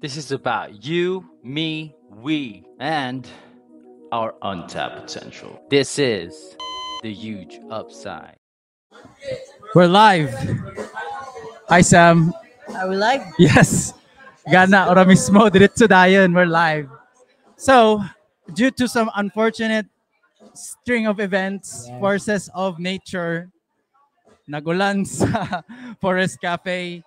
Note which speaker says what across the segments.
Speaker 1: This is about you, me, we, and our untapped potential. This is the Huge Upside.
Speaker 2: We're live. Hi, Sam.
Speaker 3: Are we live?
Speaker 2: Yes. Gana, ora mismo, diretso dayon, we're live. So, due to some unfortunate string of events, forces of nature, nagulan sa Forest Cafe.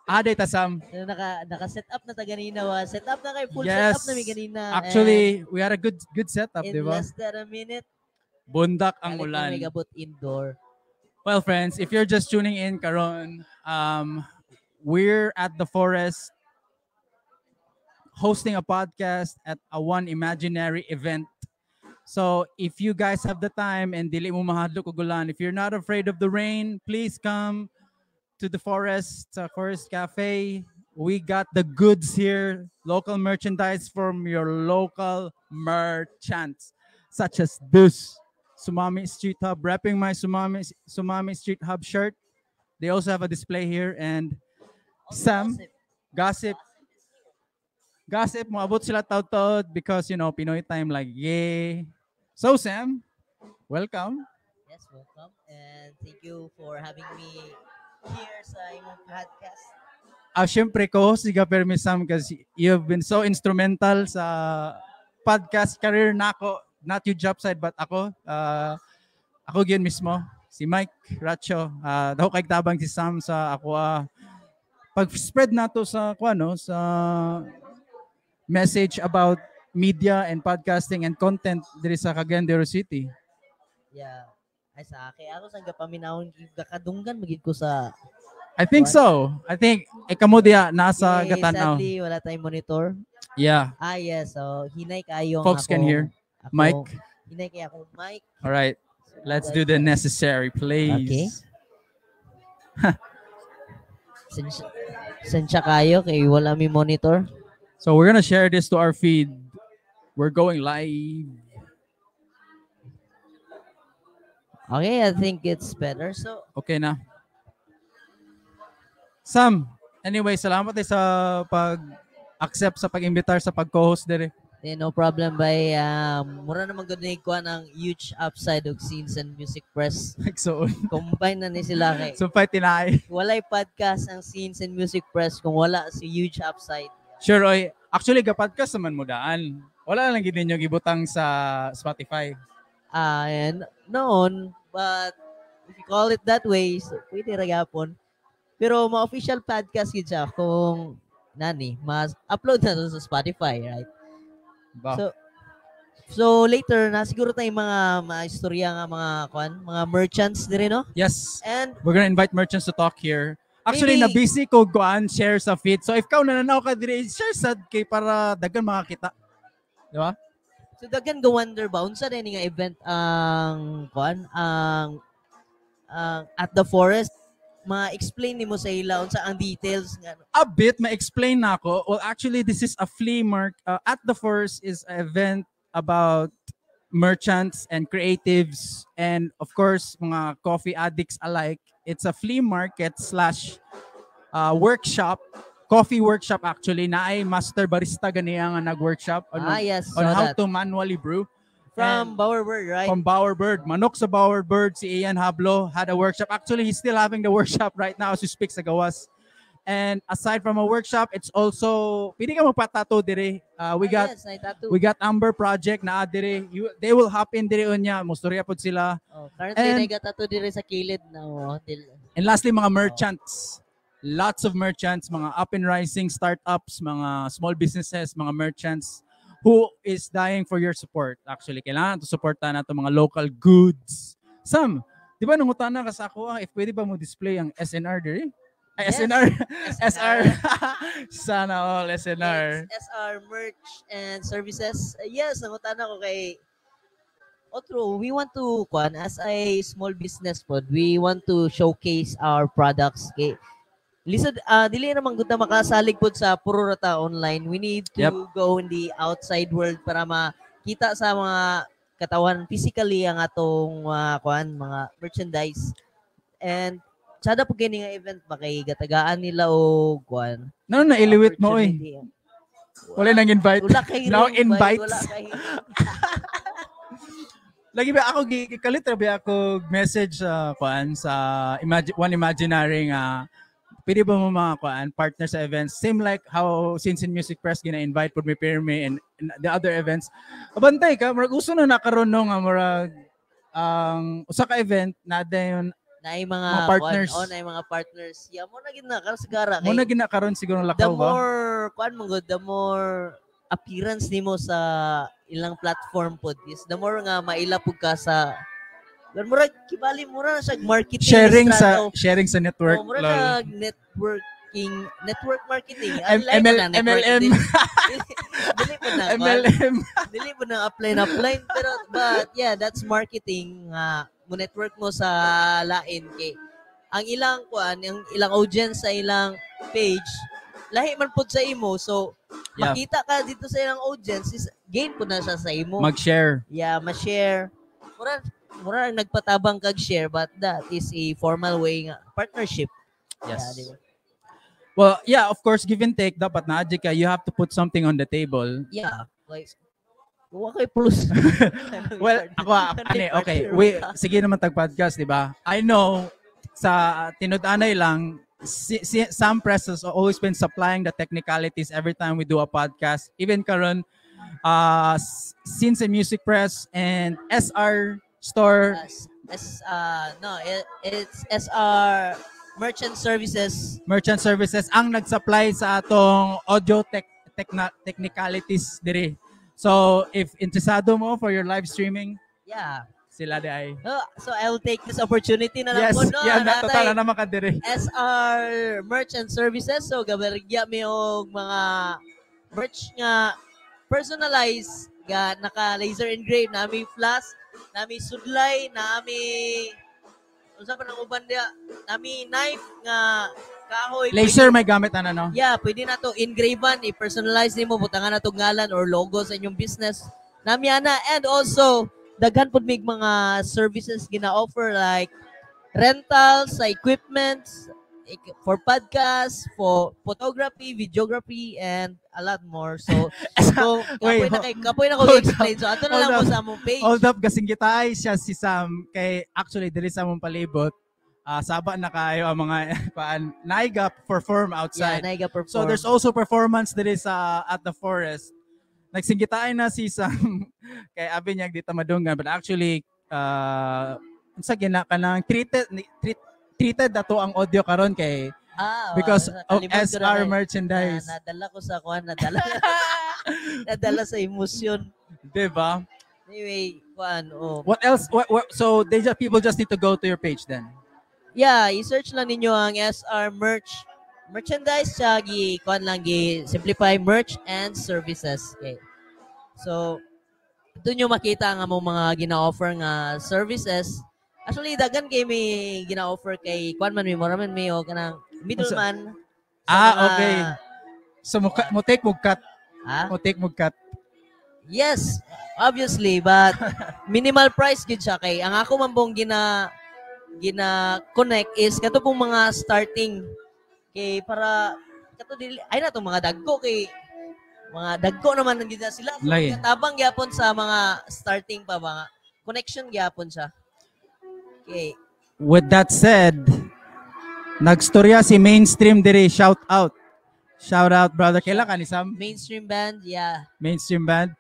Speaker 2: Aday ta, Sam.
Speaker 3: So, naka set up na ta ganina wa. Set up na kay full set up na mi ganina.
Speaker 2: Actually, we had a good setup,
Speaker 3: And
Speaker 2: di
Speaker 3: in
Speaker 2: ba?
Speaker 3: Less than a minute,
Speaker 2: Bundak ang
Speaker 3: kalit na
Speaker 2: ulan.
Speaker 3: May gabot indoor.
Speaker 2: Well, friends, if you're just tuning in karon, we're at the forest hosting a podcast at a one imaginary event. So if you guys have the time and dili mo mahadlok og ulan, if you're not afraid of the rain, please come to the forest, Forest Cafe. We got the goods here, local merchandise from your local merchants, such as this Sumami Street Hub, repping my Sumami Street Hub shirt. They also have a display here and
Speaker 3: Also,
Speaker 2: Sam,
Speaker 3: gossip.
Speaker 2: Gossip. Gossip, moabot sila taud because Pinoy time, like, yay. So Sam, welcome.
Speaker 3: Yes, welcome. And thank you for having me here sa imong podcast.
Speaker 2: Ah, syempre ko si permi, Sam, kasi you've been so instrumental sa podcast career nako, not you job side but ako, ako gyud mismo si Mike Racho. Daw kay tabang si Sam sa ako pag-spread nato sa kuan, no, sa message about media and podcasting and content diri sa Cagayan de Oro City.
Speaker 3: Yeah. Ay, sa akin, ako sa gapaminawon kakadunggan magid ko sa
Speaker 2: I think so. I think kamo diya nasa
Speaker 3: Okay,
Speaker 2: gatanaw.
Speaker 3: sadly, wala tayong monitor. Ah, yes. So, hinay kayo ang
Speaker 2: Folks can hear. Mic.
Speaker 3: Hinay kay akong mic.
Speaker 2: All right. Let's do the necessary, please.
Speaker 3: Okay. Sensya kayo kay wala mi monitor.
Speaker 2: So we're gonna share this to our feed. We're going live.
Speaker 3: Okay, I think it's better. So,
Speaker 2: Okay na. Sam, anyway, salamat eh sa pag-accept sa pag-imbitar sa pag-co-host dire.
Speaker 3: Eh, no problem by mura naman gud ni kuan ang Huge Upside og Scenes and Music Press.
Speaker 2: So,
Speaker 3: Combine na ni sila kay
Speaker 2: sumpay tinaay.
Speaker 3: Walay podcast ang Scenes and Music Press kung wala si Huge Upside.
Speaker 2: Sure, oy. Actually, ga-podcast naman mo daan. Wala lang gid ninyo gibutang sa Spotify.
Speaker 3: Ah, and noon, but if you call it that way, so pwede ra gyapon. Pero ma-official podcast gid siya kung nani, mas upload na to sa Spotify, right?
Speaker 2: Ba?
Speaker 3: So later na siguro tayong mga istorya nga mga kuan, mga merchants diri, no?
Speaker 2: Yes.
Speaker 3: And
Speaker 2: We're gonna invite merchants to talk here. Actually, na-busy ko kuan share sa feed. So if ikaw nananaw ka dire, share sad kay para daghan makakita. Di ba?
Speaker 3: So daghan go wonder ba unsa din nga event ang kuan ang At the Forest? Ma-explain nimo sa ila unsa ang details nga
Speaker 2: A bit, ma-explain na ako. Well, actually, this is a flea market. At the Forest is an event about merchants and creatives and, of course, mga coffee addicts alike. It's a flea market slash workshop, coffee workshop actually, na ay master barista ganiya nga nag-workshop on,
Speaker 3: Ah, yes,
Speaker 2: on
Speaker 3: saw
Speaker 2: how
Speaker 3: that.
Speaker 2: To manually brew.
Speaker 3: From Bowerbird, right?
Speaker 2: From Bowerbird. Manok sa Bowerbird, si Ian Hablo had a workshop. Actually, he's still having the workshop right now as we speak sa gawas. And aside from a workshop, it's also, pwede ka magpa-tattoo dire. We
Speaker 3: Ah,
Speaker 2: got
Speaker 3: yes, ay tattoo.
Speaker 2: We got Amber Project na dire. They will hop in dire unya. Mustorya pod sila.
Speaker 3: Oh, currently and, tattoo dire sa kilid na oh,
Speaker 2: And lastly, mga merchants. Lots of merchants, mga up and rising startups, mga small businesses, mga merchants who is dying for your support. Actually, kailangan to supportan nato mga local goods. Sam, di ba nangutana ka sa ako, if pwede ba mo display ang SNR diri? Ay,
Speaker 3: Yes.
Speaker 2: SNR. SR. Sana all SNR.
Speaker 3: It's SR Merch and Services. Yes, nangutana ko kay Otro, we want to kwan as a small business pod, we want to showcase our products kay lisod dili naman gud na makasalig pod sa puro rata online. We need to go in the outside world para makita sa mga katawan physically ang atong kuan mga merchandise. And sada po kini nga event ba kay gatagaan nila og kuan
Speaker 2: No, na iliwit mo oy.
Speaker 3: Opportunity.
Speaker 2: Wala nang invite.
Speaker 3: Wala kay
Speaker 2: No
Speaker 3: ring,
Speaker 2: invites.
Speaker 3: Wala kay
Speaker 2: Lagi ba ako gikalit ra ba ako message sa kuan sa One Imaginary nga pwede ba mo mga kuan partner sa events, same like how Since in Music Press gina-invite pud mi pirmi and the other events. Abantay ka, murag uso na nakaron, no, nga murag ang usa ka event na dayon
Speaker 3: Naay mga,
Speaker 2: mga partners.
Speaker 3: Kuan, oh, naay mga partners. Yeah, mo na gid na karon sigara
Speaker 2: Mo na ginakaron siguro
Speaker 3: the
Speaker 2: lakaw ba.
Speaker 3: More kuan mo gud, the more appearance nimo sa ilang platform pod is the more nga maila pud ka sa. Pero murag kibali mura na siya marketing
Speaker 2: Sharing sa
Speaker 3: strato.
Speaker 2: Sharing sa network.
Speaker 3: Oh, mura
Speaker 2: lol.
Speaker 3: na networking, network marketing.
Speaker 2: M-
Speaker 3: Like
Speaker 2: ML
Speaker 3: na network.
Speaker 2: MLM.
Speaker 3: Dili po na kuan.
Speaker 2: MLM.
Speaker 3: Dili po na upline upline, pero but yeah, that's marketing nga mo network mo sa lain kay ang ilang kuan, ang ilang audience sa ilang page lahi man pud sa imo, so makita ka dito sa ilang audience is gain pud na siya sa imo.
Speaker 2: Mag-share.
Speaker 3: Yeah, ma-share. Mura ang nagpatabang kag share, but that is a formal way nga partnership.
Speaker 2: Yes.
Speaker 3: Yeah, di ba?
Speaker 2: Well, yeah, of course, give and take. Dapat na ka, you have to put something on the table.
Speaker 3: Yeah, like wa kay plus.
Speaker 2: Well, ako, ani, okay. We, sige naman tag podcast, di ba? I know, sa tinud-anay lang, si Sam Press has always been supplying the technicalities every time we do a podcast. Even karon, Since Music Press and SR Store.
Speaker 3: S, no, it's SR Merchant Services.
Speaker 2: Merchant Services ang nag-supply sa atong audio technicalities diri. So, if interesado mo for your live streaming, sila di ay.
Speaker 3: Oh, so I will take this opportunity na lang
Speaker 2: Yes,
Speaker 3: po, no?
Speaker 2: yeah, na,
Speaker 3: Natay
Speaker 2: total na naman ka diri.
Speaker 3: SR Merchant Services. So gabarigya mi og mga merch nga personalized ga naka laser engrave, nami flask, nami sudlay, nami unsa pa nang uban diya, nami knife nga kahoy.
Speaker 2: Laser may gamit na, no?
Speaker 3: Yeah, pwede na to engravean, i-personalize nimo, butangan na to ngalan or logo sa inyong business. Nami ana, and also daghan pud mig mga services gina-offer like rentals sa equipments for podcast, for photography, videography and a lot more. So, kung
Speaker 2: Wait,
Speaker 3: kapoy na kay kapoy na ko
Speaker 2: hold
Speaker 3: explain. So ato na
Speaker 2: hold
Speaker 3: lang mo
Speaker 2: up.
Speaker 3: sa among page.
Speaker 2: Hold up, kasing kita ay siya si Sam kay actually diri sa among palibot. Saba na kayo ang mga kuan naiga perform
Speaker 3: Yeah,
Speaker 2: outside.
Speaker 3: naiga perform.
Speaker 2: So there's also performance diri sa at the forest. Nagsinggitain na si Sam kay abi niya dito madunggan, but actually unsa gina kanang treated ato ang audio karon kay because of
Speaker 3: nakalimot ko na
Speaker 2: SR
Speaker 3: na-
Speaker 2: merchandise.
Speaker 3: Na, nadala ko sa kuan, nadala. Nadala sa emosyon.
Speaker 2: 'Di ba?
Speaker 3: Anyway, kuan, oh.
Speaker 2: What else? So they just people just need to go to your page then.
Speaker 3: Yeah, i-search lang ninyo ang SR Merch merchandise siya gi kuan lang gi simplify merch and services. Okay. So doon nyo makita ang among mga gina-offer nga services. Actually, daghan kay may gina-offer kay kuan man mi mura man mi o kanang middleman sa
Speaker 2: Ah, okay. So mo take mo cut,
Speaker 3: Ha?
Speaker 2: mo take mo cut.
Speaker 3: Yes, obviously, but minimal price gid siya kay ang ako man pong gina connect is kato pong mga starting kay para kato dili ay na tong mga dagko kay mga dagko naman ang gid na sila. So,
Speaker 2: Lagi.
Speaker 3: tabang gyapon sa mga starting pa mga connection gyapon siya. Okay.
Speaker 2: With that said, nagstorya si Mainstream diri, shout out. Shout out, brother. Kaila ka ni Sam?
Speaker 3: Mainstream band, yeah.
Speaker 2: Mainstream band.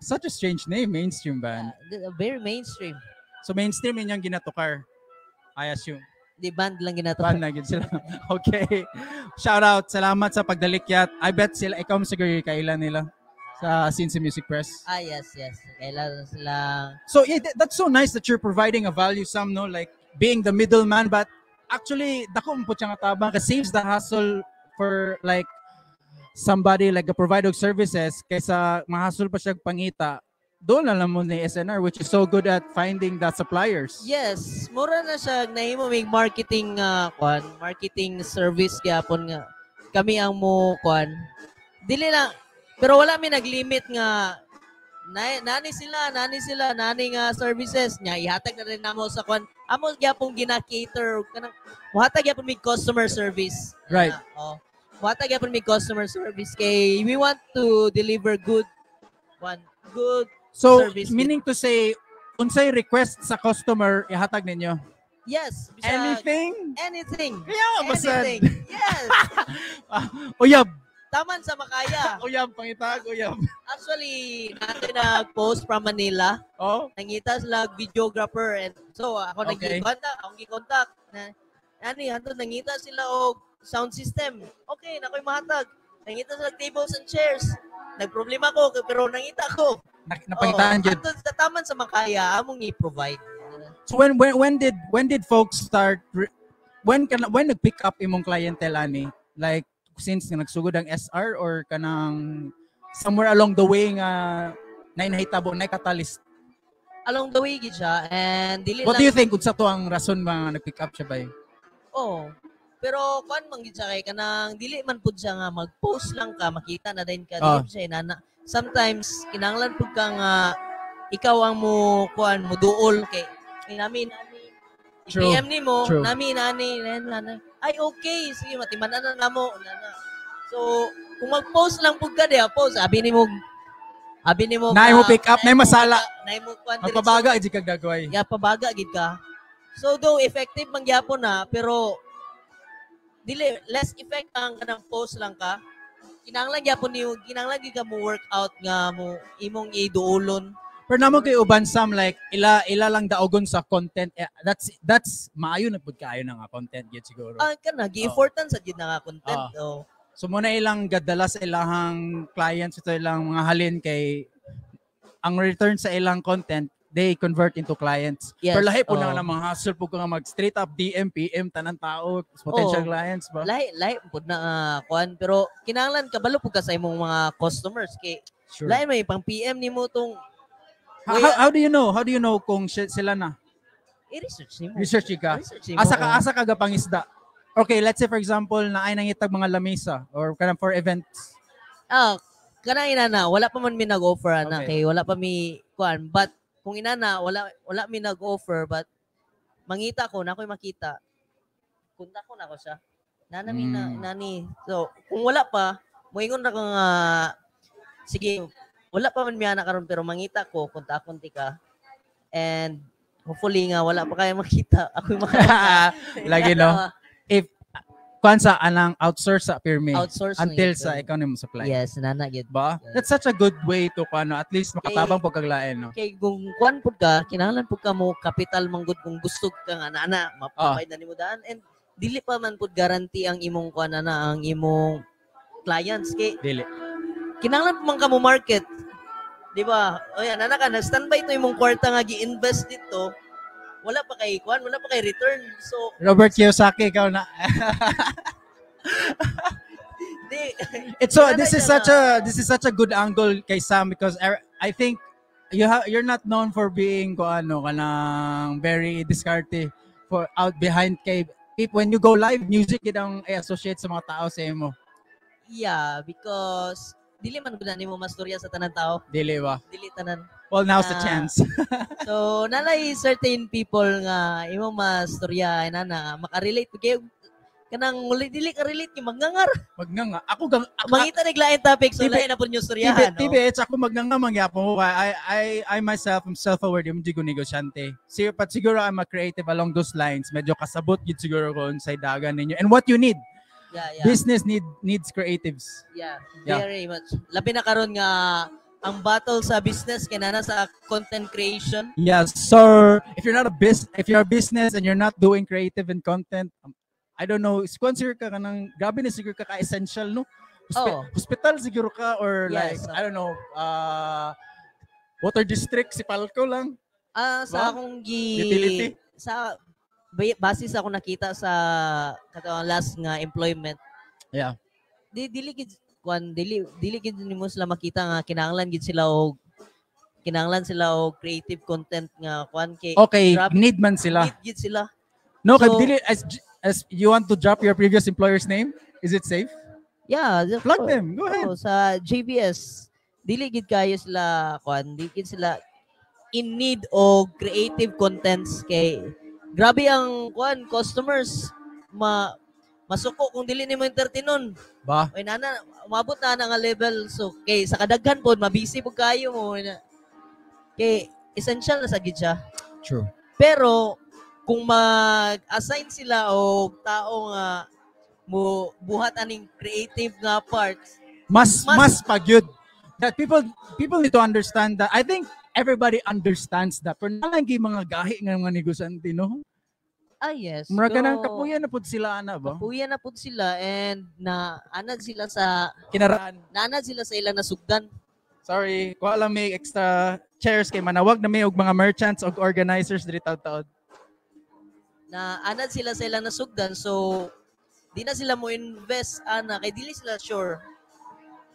Speaker 2: Such a strange name, Mainstream band.
Speaker 3: Very mainstream.
Speaker 2: So mainstream inyong ginatukar, I assume.
Speaker 3: Di band lang ginato.
Speaker 2: Band na gid sila. Okay. Shout out. Salamat sa pagdalikyat. I bet sila, ikaw mo siguro yung kailan nila sa Sinsi Music Press.
Speaker 3: Ah, yes. Kailan sila.
Speaker 2: So yeah, that's so nice that you're providing a value, Sam, no? Like being the middleman, but actually, dako mo po siya nga tabang kasi saves the hassle for like somebody like a provider of services kaysa mahasol pa siya pangita. Doon na lang mo ni SNR, which is so good at finding the suppliers.
Speaker 3: Yes, mura na siya nahimo mig marketing kuan, marketing service gyapon nga kami ang mo kuan. Dili lang pero wala mi naglimit nga na, nani sila, nani nga services nya ihatag na rin namo sa kuan. Amo gyapon gina-cater kanang muhatag gyapon mig customer service.
Speaker 2: Right.
Speaker 3: Oh. Muhatag gyapon mi customer service kay we want to deliver good one, good
Speaker 2: So,
Speaker 3: service.
Speaker 2: Meaning to say, unsay request sa customer, ihatag ninyo?
Speaker 3: Yes. Bisag
Speaker 2: Anything?
Speaker 3: Anything.
Speaker 2: Kaya, basta.
Speaker 3: Anything. Yes.
Speaker 2: Uyab.
Speaker 3: Taman sa makaya.
Speaker 2: Uyab, pangitag, uyab.
Speaker 3: Actually, natin nag-post from Manila.
Speaker 2: Oh,
Speaker 3: Nangita sila videographer and so ako nag-contact, akong gi-contact na ani hanto nangita sila og sound system. Okay, nakoy mahatag. Nangita sila tables and chairs. Nagproblema ko pero nangita ko.
Speaker 2: Napangitaan
Speaker 3: Oh,
Speaker 2: jud.
Speaker 3: hanto sa taman sa makaya among i-provide.
Speaker 2: So when did folks start when nag-pick up imong clientele ani? Like since nga nagsugod ang SR or kanang somewhere along the way nga na nahitabo na catalyst?
Speaker 3: Along the way gid siya and dili
Speaker 2: What
Speaker 3: lang
Speaker 2: do you think unsa to ang rason mga nag-pick up siya bay?
Speaker 3: Oh. Pero kuan man gid siya kay kanang dili man pud siya nga mag-post lang ka makita na din ka, dili siya inana. Sometimes kinahanglan pud ka nga ikaw ang mo kuan, mo duol kay ay nami nani PM nimo nami nani nani, ay okay, sige, matiman-an na namo nana. So kung mag-post lang pud ka diha, post abi nimo
Speaker 2: Naay mo pick up, naay
Speaker 3: naay mo
Speaker 2: masala.
Speaker 3: Naay mo kuan diretso.
Speaker 2: Magpabaga gid kag dagway.
Speaker 3: Ya, pabaga gid ka. So though effective man gyapon na, pero dili less effect ang kanang post lang ka. Kinahanglan gyapon niyo, kinahanglan gid ka mo work out nga mo imong iduolon.
Speaker 2: Pero namo kay uban some like ila ila lang daogon sa content. Eh, that's maayo na pud kaayo na nga content gid siguro.
Speaker 3: Ah, kana gi-effortan sa gid na nga content. Oh.
Speaker 2: So muna ilang gadala sa ilahang clients, ito ilang mga halin kay ang return sa ilang content, they convert into clients. Pero lahi po na nga mga hassle po ka nga mag straight up DM, PM tanan tao, potential clients ba?
Speaker 3: Lahi lahi pud na kuan, pero kinahanglan kabalo pud ka sa imong mga customers kay lahi may pang PM nimo tong
Speaker 2: How do you know? How do you know kung sila na?
Speaker 3: I-research nimo.
Speaker 2: Research ka.
Speaker 3: Research nimo.
Speaker 2: Asa ka
Speaker 3: Oh.
Speaker 2: asa ka gapangisda? Okay, let's say for example na ay nangitag mga lamesa or kanang for events.
Speaker 3: Ah, kanang inana, wala pa man mi nag-offer ana kay wala pa mi kuan, but kung inana wala wala mi nag-offer, but mangita ko na ako'y makita. Kunta ko na ko siya. Nana mi na nani. So, kung wala pa, moingon ra ko nga sige, wala pa man mi ana karon pero mangita ko, kunta kunti ka. And hopefully nga wala pa kayo makita, ako'y makita.
Speaker 2: Lagi, no? If kuan sa anang outsource sa pirmi
Speaker 3: Outsource na
Speaker 2: until
Speaker 3: yun.
Speaker 2: sa ikaw na mo supply.
Speaker 3: Yes, nana gyud.
Speaker 2: Ba?
Speaker 3: Yes.
Speaker 2: That's such a good way to kuan, at least makatabang pag kaglain, no?
Speaker 3: Kay kung kuan pud ka, kinahanglan pud ka mo kapital manggod kung gusto ka nga ana maprovide na nimo daan and dili pa man pud guarantee ang imong kuan ana, ang imong clients kay
Speaker 2: Dili.
Speaker 3: Kinahanglan pa man ka mo market. Di ba? O yan, ana ka, nag-standby to imong kwarta nga gi-invest dito. Wala pa kay kuan, wala pa kay return. So,
Speaker 2: Robert Kiyosaki, ikaw na.
Speaker 3: di
Speaker 2: It's so
Speaker 3: Wala
Speaker 2: this
Speaker 3: na
Speaker 2: is
Speaker 3: siya
Speaker 2: such
Speaker 3: na.
Speaker 2: a this is such a good angle kay Sam because I think you're not known for being ko ano kanang very diskarte for out behind kay if when you go live music gid ang i-associate sa mga tao sa imo.
Speaker 3: Yeah, because dili man gud na nimo mastorya sa tanan tao.
Speaker 2: Dili ba?
Speaker 3: Dili tanan.
Speaker 2: Well, now's the
Speaker 3: Ah.
Speaker 2: chance.
Speaker 3: So, nalay certain people nga imo mastorya na na makarelate kay kanang uli dili ka relate kay magngangar.
Speaker 2: Magnganga. Ako gang ako,
Speaker 3: Mangita ni lain topic so
Speaker 2: TB
Speaker 3: lain na pud nyo storyahan. No?
Speaker 2: TBH, ako magnganga mangyapon ko. I myself am self-aware, di mo ko negosyante. Siguro, but siguro I'm a creative along those lines. Medyo kasabot yun siguro ko sa dagan ninyo. And what you need. Business needs creatives.
Speaker 3: Yeah, very much. Labi na karon nga ang battle sa business kay nana sa content creation.
Speaker 2: Yes, sir. If you're a business and you're not doing creative and content, I don't know, siguro ka kanang grabe na siguro ka ka-essential, no? Hospital siguro ka or like I don't know, water district si Palco lang.
Speaker 3: Ah, sa
Speaker 2: Ba?
Speaker 3: akong gi
Speaker 2: Utility?
Speaker 3: Sa base sa akong nakita sa katong last nga employment. Di dili gid kuan, dili dili gid nimo sila makita nga kinahanglan sila og creative content nga kuan kay
Speaker 2: Okay,
Speaker 3: grabe,
Speaker 2: need man sila.
Speaker 3: Need gid sila.
Speaker 2: No, kay
Speaker 3: So-
Speaker 2: dili as you want to drop your previous employer's name? Is it safe?
Speaker 3: Yeah,
Speaker 2: Plug them. Go ahead.
Speaker 3: Oh, sa JBS, dili gid kayo sila kuan, dili gid sila in need og creative contents kay grabe ang kuan customers ma Masuko kung dili nimo entertainon.
Speaker 2: Ba?
Speaker 3: Oy nana, umabot na na nga level, so kay sa kadaghan pod mabisi pud kayo mo na. Kay essential na sa gid siya.
Speaker 2: True.
Speaker 3: Pero kung mag-assign sila og tao nga mo buhat aning creative nga parts,
Speaker 2: Mas mas,
Speaker 3: Mas-
Speaker 2: pagyud. That people need to understand that. I think everybody understands that. Pero naa lang gyud mga gahi nga mga negosyante, no?
Speaker 3: Ah, yes.
Speaker 2: Mura ka
Speaker 3: Pero
Speaker 2: nang kapuya na pud sila ana ba?
Speaker 3: Kapuya na pud sila and na anad sila sa
Speaker 2: Kinaraan.
Speaker 3: Naanad sila sa ilang nasugdan.
Speaker 2: Sorry, kuha lang may extra chairs kay manawag na may og mga merchants og organizers diri taud-taud.
Speaker 3: Na anad sila sa ilang nasugdan, so di na sila mo invest ana kay dili sila sure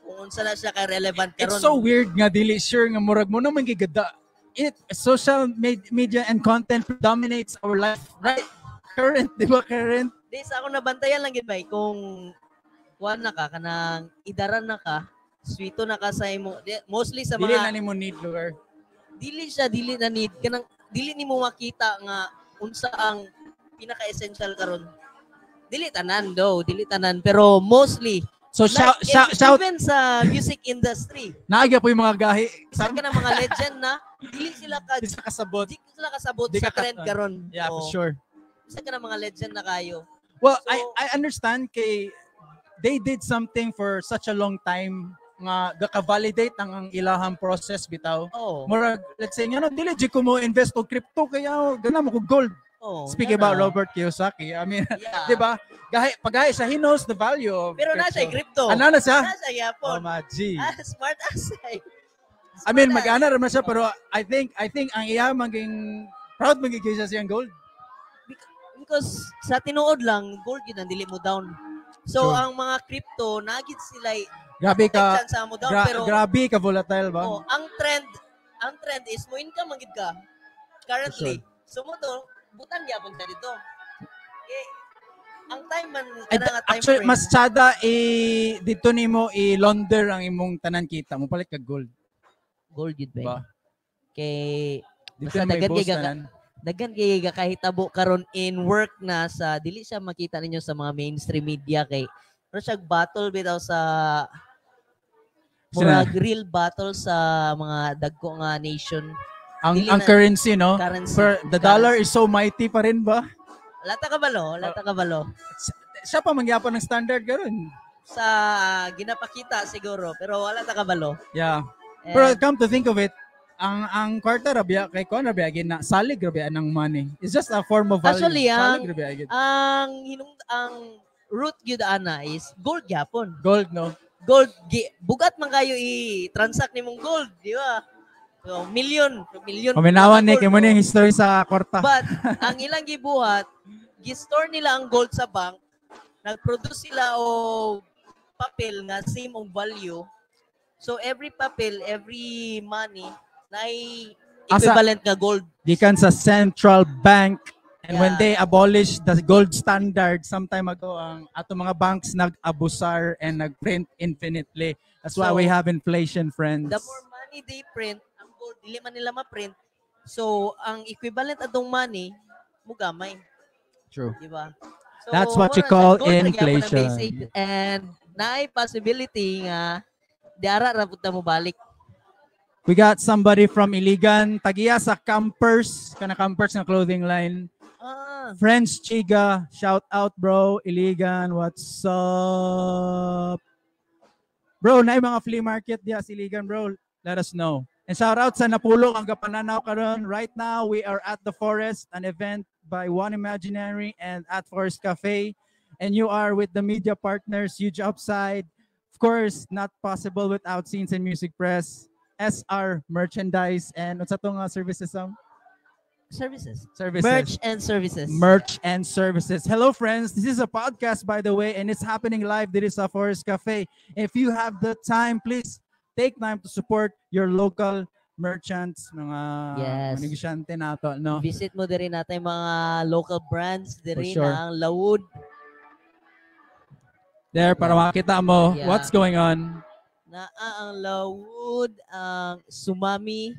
Speaker 3: kung unsa na siya ka relevant karon.
Speaker 2: It's so weird nga dili sure nga murag mo naman gigada. It social media and content dominates our life, right? Current, di ba current?
Speaker 3: Di sa ako nabantayan lang gid bay kung kuan na ka, kanang idaran na ka, swito na ka sa imo mostly sa
Speaker 2: Dili
Speaker 3: mga
Speaker 2: na nimo need lugar.
Speaker 3: Dili siya dili na need, kanang dili nimo makita nga unsa ang pinaka-essential karon. Dili tanan do, dili tanan, pero mostly
Speaker 2: So shout
Speaker 3: like,
Speaker 2: shout shout
Speaker 3: even sa music industry,
Speaker 2: Naagya po yung mga gahi.
Speaker 3: isa ka ng mga legend na dili sila ka
Speaker 2: Di sa kasabot.
Speaker 3: di sila kasabot
Speaker 2: Di
Speaker 3: sa
Speaker 2: ka
Speaker 3: trend karon.
Speaker 2: Yeah, for
Speaker 3: Oo.
Speaker 2: sure.
Speaker 3: Isa ka ng mga legend na kayo.
Speaker 2: Well,
Speaker 3: So-
Speaker 2: I understand kay they did something for such a long time nga gaka-validate ang ilahang process bitaw.
Speaker 3: Oh.
Speaker 2: Murag, let's say nga no, dili jud ko mo invest og crypto kaya gana mo kog gold.
Speaker 3: Oh,
Speaker 2: Speaking
Speaker 3: na
Speaker 2: about
Speaker 3: na.
Speaker 2: Robert Kiyosaki, I mean,
Speaker 3: Yeah.
Speaker 2: di ba? Gahi pagahi siya, he knows the value of
Speaker 3: Pero na siya crypto.
Speaker 2: Ano na siya?
Speaker 3: Na siya gyapon.
Speaker 2: Oh, ma G.
Speaker 3: Ah, smart ass ay.
Speaker 2: I mean,
Speaker 3: Smart ass.
Speaker 2: mag-ana ra man siya pero I think ang iya maging proud magiging siya siyang gold.
Speaker 3: Because sa tinuod lang, gold yun ang dili mo down. So
Speaker 2: True.
Speaker 3: ang mga crypto nagit sila
Speaker 2: Grabe ka
Speaker 3: chance sa mo down, pero
Speaker 2: grabe ka volatile ba?
Speaker 3: oh, ang trend is mo income man gid ka currently. So mo to butan gyapon sa dito. Eh, ang time man
Speaker 2: Ay,
Speaker 3: kana nga time
Speaker 2: actually,
Speaker 3: frame.
Speaker 2: mas tsada i dito nimo i-launder ang imong tanan kita mo palit kag gold.
Speaker 3: Gold gid
Speaker 2: Ba?
Speaker 3: ba? Kay
Speaker 2: Dito
Speaker 3: basta
Speaker 2: na may
Speaker 3: daghan
Speaker 2: boss
Speaker 3: kay
Speaker 2: tanan.
Speaker 3: Daghan kay kahitabo karon in work na sa dili siya makita ninyo sa mga mainstream media kay pero siya battle bitaw sa
Speaker 2: Sina-
Speaker 3: murag real battle sa mga dagko nga nation.
Speaker 2: Ang
Speaker 3: Dili
Speaker 2: ang
Speaker 3: na-
Speaker 2: currency, no?
Speaker 3: Currency.
Speaker 2: For the dollar is so mighty pa rin ba?
Speaker 3: Lata ka balo, lata ka balo.
Speaker 2: Siya pa mangyapon ng standard karon.
Speaker 3: Sa ginapakita siguro, pero wala ta kabalo.
Speaker 2: Yeah.
Speaker 3: And,
Speaker 2: Pero come to think of it, ang kwarta rabia kay kuan rabia gid na salig rabia ng money. It's just a form of value.
Speaker 3: Actually,
Speaker 2: salig rabia gid.
Speaker 3: Ang hinung ang root gyud ana is gold gyapon.
Speaker 2: Gold, no?
Speaker 3: Gold gi, bugat man kayo i-transact nimong gold, di ba? So, million, million.
Speaker 2: Paminawan ni
Speaker 3: gold,
Speaker 2: kay mo ni ang history sa kwarta.
Speaker 3: But ang ilang gibuhat, gi-store nila ang gold sa bank, nag-produce sila og papel nga same og value. So every papel, every money na equivalent nga gold.
Speaker 2: Gikan sa central bank and when they abolished the gold standard some time ago, ang ato mga banks nag-abusar and nag-print infinitely. That's why
Speaker 3: So,
Speaker 2: we have inflation, friends.
Speaker 3: The more money they print, ang gold dili man nila ma-print. So ang equivalent atong money mugamay,
Speaker 2: True.
Speaker 3: di ba? So,
Speaker 2: That's what you
Speaker 3: mao na siya,
Speaker 2: call
Speaker 3: gold ra gyapon ang
Speaker 2: inflation.
Speaker 3: basic. And naay possibility nga diara ra pud ta mo balik.
Speaker 2: We got somebody from Iligan, tagiya sa Campers, kana Campers nga clothing line.
Speaker 3: Ah,
Speaker 2: Friends Chiga, shout out bro, Iligan, what's up? Bro, na mga flea market diya sa Iligan, bro. Let us know. And shout out sa Napulong ang gapananaw karon. Right now, we are at the Forest, an event by One Imaginary and at Forest Cafe. And you are with the media partners, Huge Upside. Of course, not possible without Scenes and Music Press, SR Merchandise, and what's atong services, Sam?
Speaker 3: Services.
Speaker 2: Services.
Speaker 3: Merch and services.
Speaker 2: Merch and services. Hello, friends. This is a podcast, by the way, and it's happening live. This is a Forest Cafe. If you have the time, please take time to support your local merchants, mga
Speaker 3: Yes.
Speaker 2: negosyante nato, no?
Speaker 3: Visit mo diri natin mga local brands diri
Speaker 2: For sure.
Speaker 3: na ang Lawud.
Speaker 2: There, para makita mo what's going on.
Speaker 3: Naa ang Lawud, ang Sumami,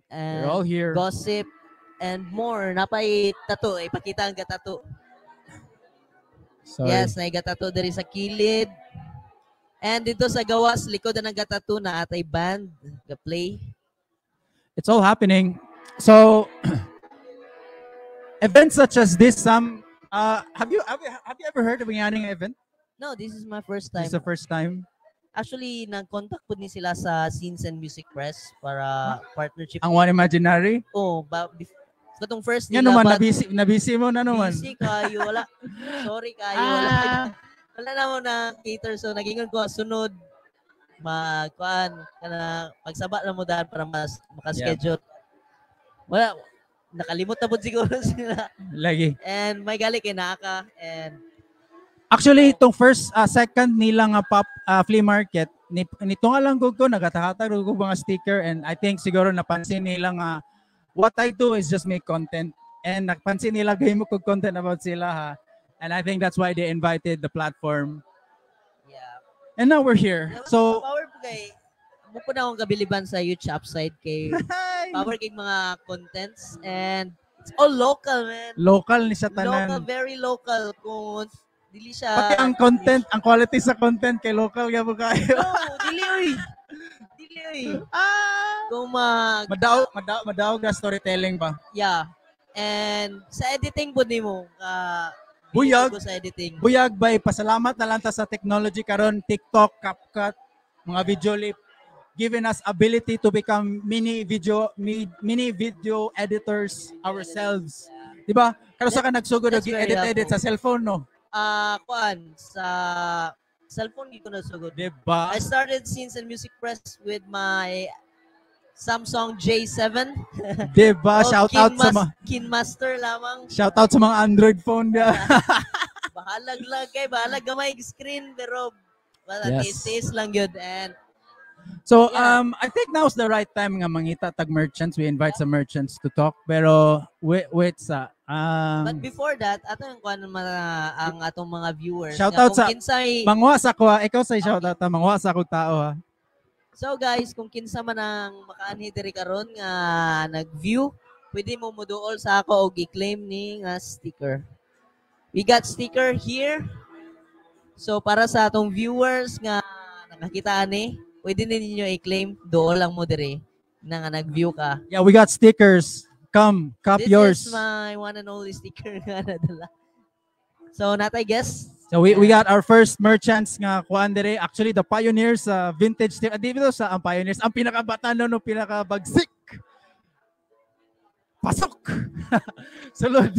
Speaker 3: and
Speaker 2: They're all here.
Speaker 3: Gossip, and more. Napay tattoo. Ipakita ang tattoo.
Speaker 2: Sorry.
Speaker 3: Yes, naay gatato diri sa kilid. And dito sa gawas, likod na ng gatato na atay band, ga-play.
Speaker 2: It's all happening. So events such as this, Sam, have you ever heard of a yaning event?
Speaker 3: No, this is my first time.
Speaker 2: This is the first time.
Speaker 3: Actually, nag-contact po ni sila sa Scenes and Music Press para partnership.
Speaker 2: Ang One Imaginary.
Speaker 3: Oh, ba, katong first
Speaker 2: Nga
Speaker 3: nila,
Speaker 2: naman,
Speaker 3: but
Speaker 2: nabisi mo na naman.
Speaker 3: Busy kayo, wala. Sorry kayo, wala. Wala na mo na cater. So, nagingon ko, sunod, magkuan, kana, pagsaba na mo daan para mas makaschedule. Wala, nakalimot na po siguro sila.
Speaker 2: Lagi.
Speaker 3: And may gali kay naaka. And
Speaker 2: Actually, itong first, second nila nga pop flea market, nito nga lang gud ko, nagatahatag ko mga sticker, and I think siguro napansin nila nga what I do is just make content. And napansin nila gawin mo kog content about sila ha. And I think that's why they invited the platform. And now we're here. So,
Speaker 3: power po kay, mo po na akong kabiliban sa YouTube upside kay power kay mga contents, and it's all local, man.
Speaker 2: Local ni siya tanan.
Speaker 3: Local, very local. Kung dili siya
Speaker 2: Pati ang content, ang quality sa content kay local gyud kayo.
Speaker 3: No, dili oy. Dili oy. Kung mag
Speaker 2: Madaog na storytelling ba?
Speaker 3: Yeah. And sa editing pud nimo,
Speaker 2: Buyag.
Speaker 3: ko sa editing.
Speaker 2: Buyag bay, pasalamat na lang ta sa technology karon, TikTok, CapCut, mga video lip, giving us ability to become mini video editors ourselves. Di ba? Karon sa ka nagsugod
Speaker 3: That's
Speaker 2: og
Speaker 3: very
Speaker 2: edit edit
Speaker 3: helpful.
Speaker 2: sa cellphone, no?
Speaker 3: Ah, kuan sa cellphone gid ko nasugod.
Speaker 2: Di ba?
Speaker 3: I started Scenes and Music Press with my Samsung J7.
Speaker 2: Di ba?
Speaker 3: O
Speaker 2: Shout out sa mga
Speaker 3: Kinmaster lamang.
Speaker 2: Shout out sa mga Android phone dia.
Speaker 3: Bahalag lang kay bahalag gamay screen, pero wala, tiis lang yun. And
Speaker 2: So I think now's the right time nga mangita tag merchants. We invite some merchants to talk, pero wait wait sa
Speaker 3: But before that, ato yung kuan mga ang atong mga viewers.
Speaker 2: Shout
Speaker 3: nga
Speaker 2: out
Speaker 3: kung
Speaker 2: sa
Speaker 3: kinsay
Speaker 2: Mangwa sa ko ha. Ikaw sa shout out ha. Mangwa sa akong tao ha.
Speaker 3: So guys, kung kinsa man ang makaanhi diri karon nga nag-view, pwede mo muduol sa ako og i-claim ni nga sticker. We got sticker here. So para sa atong viewers nga nakakita ani, pwede ninyo i-claim, duol lang mo diri na nga nag-view ka.
Speaker 2: Yeah, we got stickers. Come, cop
Speaker 3: This
Speaker 2: yours.
Speaker 3: is my one and only sticker nga nadala. So natay guess.
Speaker 2: So we got our first merchants nga kuan dire. Actually, the pioneers sa vintage team. Di ba sa ang pioneers, ang pinakabata no, no pinakabagsik. Pasok. Sulod.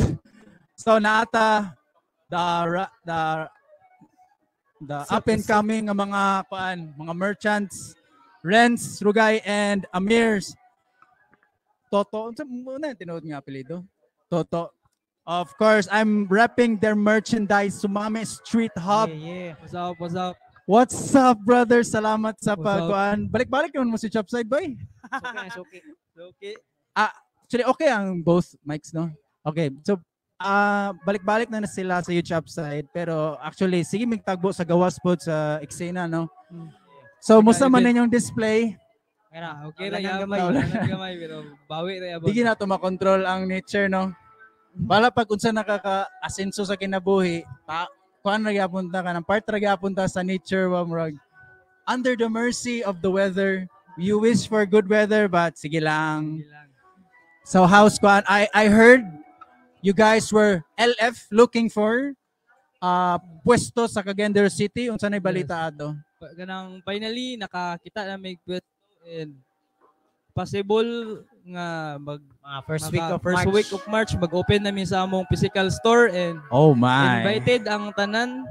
Speaker 2: So naata the up and coming nga mga kuan, mga merchants, Renz, Rugay and Amirs. Toto, unsa mo na tinuod nga apelyido? Toto. Of course, I'm repping their merchandise, Sumame Street Hub.
Speaker 4: Yeah. What's up? What's up?
Speaker 2: What's up, brother? Salamat sa
Speaker 4: What's up?
Speaker 2: pagkuan. Balik-balik naman mo si Chopside, boy.
Speaker 4: It's okay, it's okay. It's okay.
Speaker 2: Ah, actually, okay ang both mics, no? Okay, so balik-balik na sila sa YouTube side, pero actually, sige migtagbo sa gawas po sa eksena, no? So, musta man
Speaker 4: event.
Speaker 2: ninyong display?
Speaker 4: Okay ra
Speaker 2: Wala nang
Speaker 4: gamay,
Speaker 2: gamay.
Speaker 4: wala nang gamay pero bawi ra yabon.
Speaker 2: Di na to makontrol ang nature, no? Bala pag unsa nakaka-asenso sa kinabuhi, ta kuan ra gyapon ta kanang part ra gyapon ta sa nature wa murag under the mercy of the weather. You wish for good weather, but sige lang. So house kuan, I heard you guys were LF looking for pwesto sa Cagayan de Oro City. Unsa nay balita ato?
Speaker 4: Kanang finally nakakita na may pwesto and possible nga mag
Speaker 5: first week of
Speaker 4: first
Speaker 5: March.
Speaker 4: week of March mag-open na mi sa among physical store and
Speaker 2: Oh my.
Speaker 4: Invited ang tanan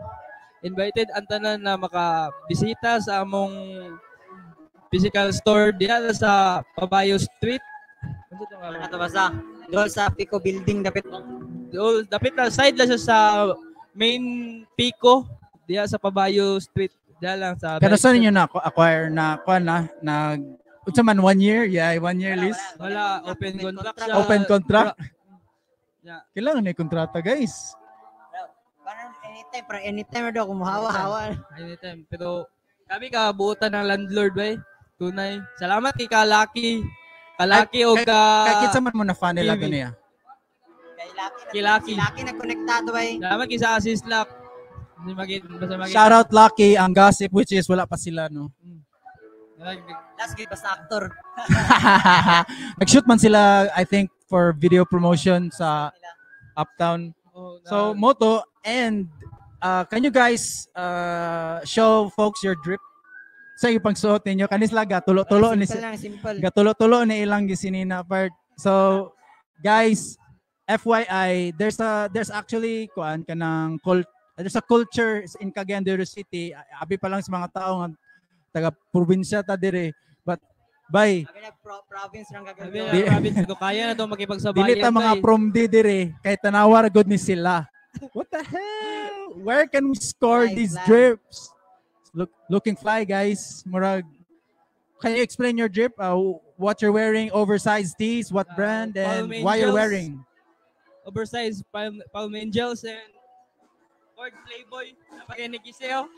Speaker 4: na makabisita sa among physical store diha sa Pabayo Street. Unsa to nga?
Speaker 5: Ato basta dool sa Pico building dapit.
Speaker 4: Dool dapit na side lang siya sa main Pico diha sa Pabayo Street. Diha lang sa
Speaker 2: Pero saan ninyo na acquire na kuan na nag unsa man, one year? Yeah, one year lease.
Speaker 4: Wala, open contract siya.
Speaker 2: Open contract.
Speaker 4: Yeah.
Speaker 2: Kailangan na kontrata, guys.
Speaker 5: Parang anytime, parang anytime na daw kumuhawa-hawa.
Speaker 4: Anytime. Pero kami ka buotan ng landlord bay. Tunay. Salamat kay Kalaki. Kalaki o ka
Speaker 2: Kay kinsa man mo na fan nila
Speaker 4: TV.
Speaker 2: niya.
Speaker 4: Kay Lucky.
Speaker 5: Si Lucky nagkonektado bay.
Speaker 4: Salamat kay sa Assist Lock. Basta magit.
Speaker 2: Shout out Lucky, ang gossip, which is wala pa sila, no?
Speaker 5: Last gid basta actor.
Speaker 2: Nag-shoot man sila, I think, for video promotion sa Uptown.
Speaker 4: Oh,
Speaker 2: So, moto, and can you guys show folks your drip? Sa ipang suot ninyo, kanis lang, gatulo-tulo ni
Speaker 5: Simple lang, simple.
Speaker 2: Gatulo-tulo ni ilang gisinina part. So, guys, FYI, there's actually kuan kanang there's a culture in Cagayan de Oro City. Abi pa lang sa mga tao nga taga probinsya ta dire. But bay,
Speaker 5: Abi na province rang
Speaker 4: Sabi
Speaker 5: gagawin.
Speaker 4: na province ko kaya na to makipagsabayan.
Speaker 2: dili ta mga
Speaker 4: tay.
Speaker 2: prom di dire kay tanawa ra gud ni sila. What the hell? Where can we score
Speaker 5: Fly,
Speaker 2: these
Speaker 5: fly.
Speaker 2: drips? Looking fly, guys. Murag, can you explain your drip? What you're wearing, oversized tees, what brand, and
Speaker 4: Palm
Speaker 2: why you're
Speaker 4: Angels.
Speaker 2: wearing?
Speaker 4: Oversized Palm Angels and Ford Playboy. Napakinig iseo.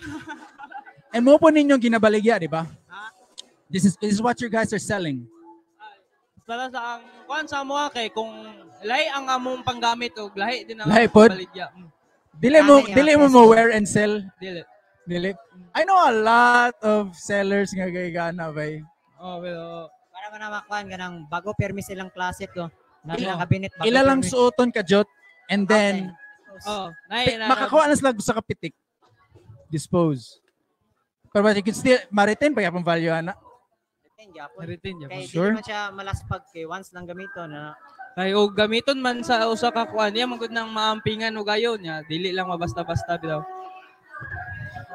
Speaker 2: And mo po ninyong ginabaligya, di ba?
Speaker 4: Ha?
Speaker 2: This is what you guys are selling.
Speaker 4: Para sa ang kuan sa mo kay kung lahi ang among panggamit og lahi din ang
Speaker 2: Lahi
Speaker 4: among
Speaker 2: pod?
Speaker 4: baligya.
Speaker 2: Dili mo
Speaker 5: Ano yung
Speaker 2: dili mo
Speaker 5: presyo?
Speaker 2: mo wear and sell.
Speaker 4: Dili.
Speaker 2: Dili. I know a lot of sellers nga gana bay.
Speaker 4: Oh, pero
Speaker 5: Para man na makuan kanang bago permi silang closet ko. Na
Speaker 2: Ila-
Speaker 5: silang cabinet bago.
Speaker 2: Ila lang
Speaker 5: permi.
Speaker 2: suoton ka jot and then
Speaker 4: oh, nay na
Speaker 2: makakuha na sila sa kapitik. Dispose. Pero but you can still ma-retain pa yapon value ana.
Speaker 5: Retain gyapon.
Speaker 4: Retain gyapon.
Speaker 5: Kay
Speaker 2: Sure.
Speaker 5: dili man siya malaspag kay once lang gamiton na
Speaker 4: Kay og gamiton man sa usa ka kuan niya man gud nang maampingan og ayo niya, dili lang mabasta-basta bitaw.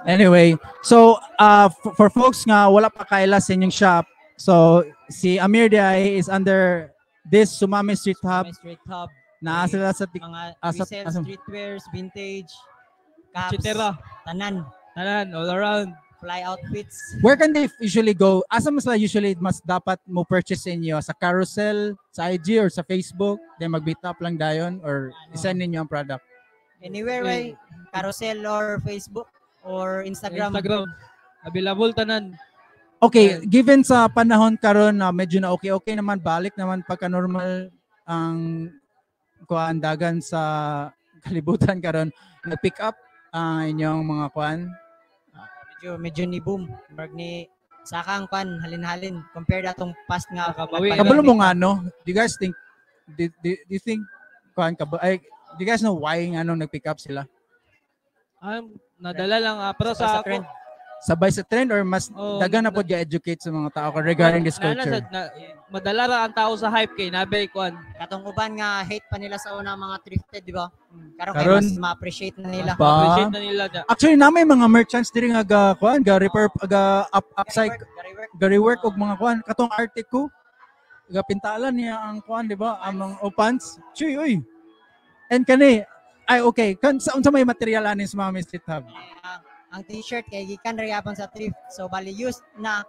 Speaker 2: Anyway, so for folks nga wala pa kaila sa inyong shop, so si Amir Diay is under this Sumami Street Hub.
Speaker 5: May street hub,
Speaker 2: Naa sila sa
Speaker 5: mga
Speaker 2: asa-
Speaker 5: resale, streetwears, vintage, caps,
Speaker 4: Etc.
Speaker 5: tanan,
Speaker 4: Tanan all around.
Speaker 5: Fly outfits.
Speaker 2: Where can they usually go? Asa mas sila usually mas dapat mo purchase inyo? Sa carousel, sa IG, or sa Facebook? Then mag-meet up lang dayon or isend ninyo ang product?
Speaker 5: Anywhere way, carousel or Facebook or Instagram.
Speaker 4: Instagram. Available tanan.
Speaker 2: Okay, given sa panahon karon na medyo na okay-okay naman, balik naman pagka normal ang kuan dagan sa kalibutan karon, nag-pick up ang inyong mga kuan.
Speaker 5: Medyo ni boom. Murag ni sakang kwan halin-halin compared atong past nga
Speaker 4: Nakabawi.
Speaker 2: Kabalo mo nga no? Do you guys think do you think kuan ka ba? Ay, do you guys know why nga nung nag-pick up sila?
Speaker 4: Nadala lang pero
Speaker 5: Sabay
Speaker 4: sa
Speaker 5: sa
Speaker 4: ako
Speaker 5: trend.
Speaker 2: Sabay sa trend or mas
Speaker 4: Oh,
Speaker 2: dagan na pod ga-educate sa mga tao regarding this
Speaker 4: na,
Speaker 2: culture?
Speaker 4: na, madala ra ang tao sa hype kay nabay kuan.
Speaker 5: Katong uban nga hate pa nila sa una mga thrifted, di ba? Karon kay
Speaker 2: Karon,
Speaker 5: mas ma-appreciate na nila.
Speaker 2: Ba?
Speaker 4: Appreciate na nila na.
Speaker 2: Actually, na may mga merchants diri nga ga kuan, ga repair, ga up upcycle,
Speaker 5: Gary work.
Speaker 2: ga rework og mga kuan katong Arctic ko. Ga pintalan niya ang kuan, di ba? Ang mga pants. Chuy, uy. And kani ay okay, kan sa unsa may material ani sa mga Street Hub?
Speaker 5: Ang t-shirt kay gikan ra gyapon sa thrift. So bali used na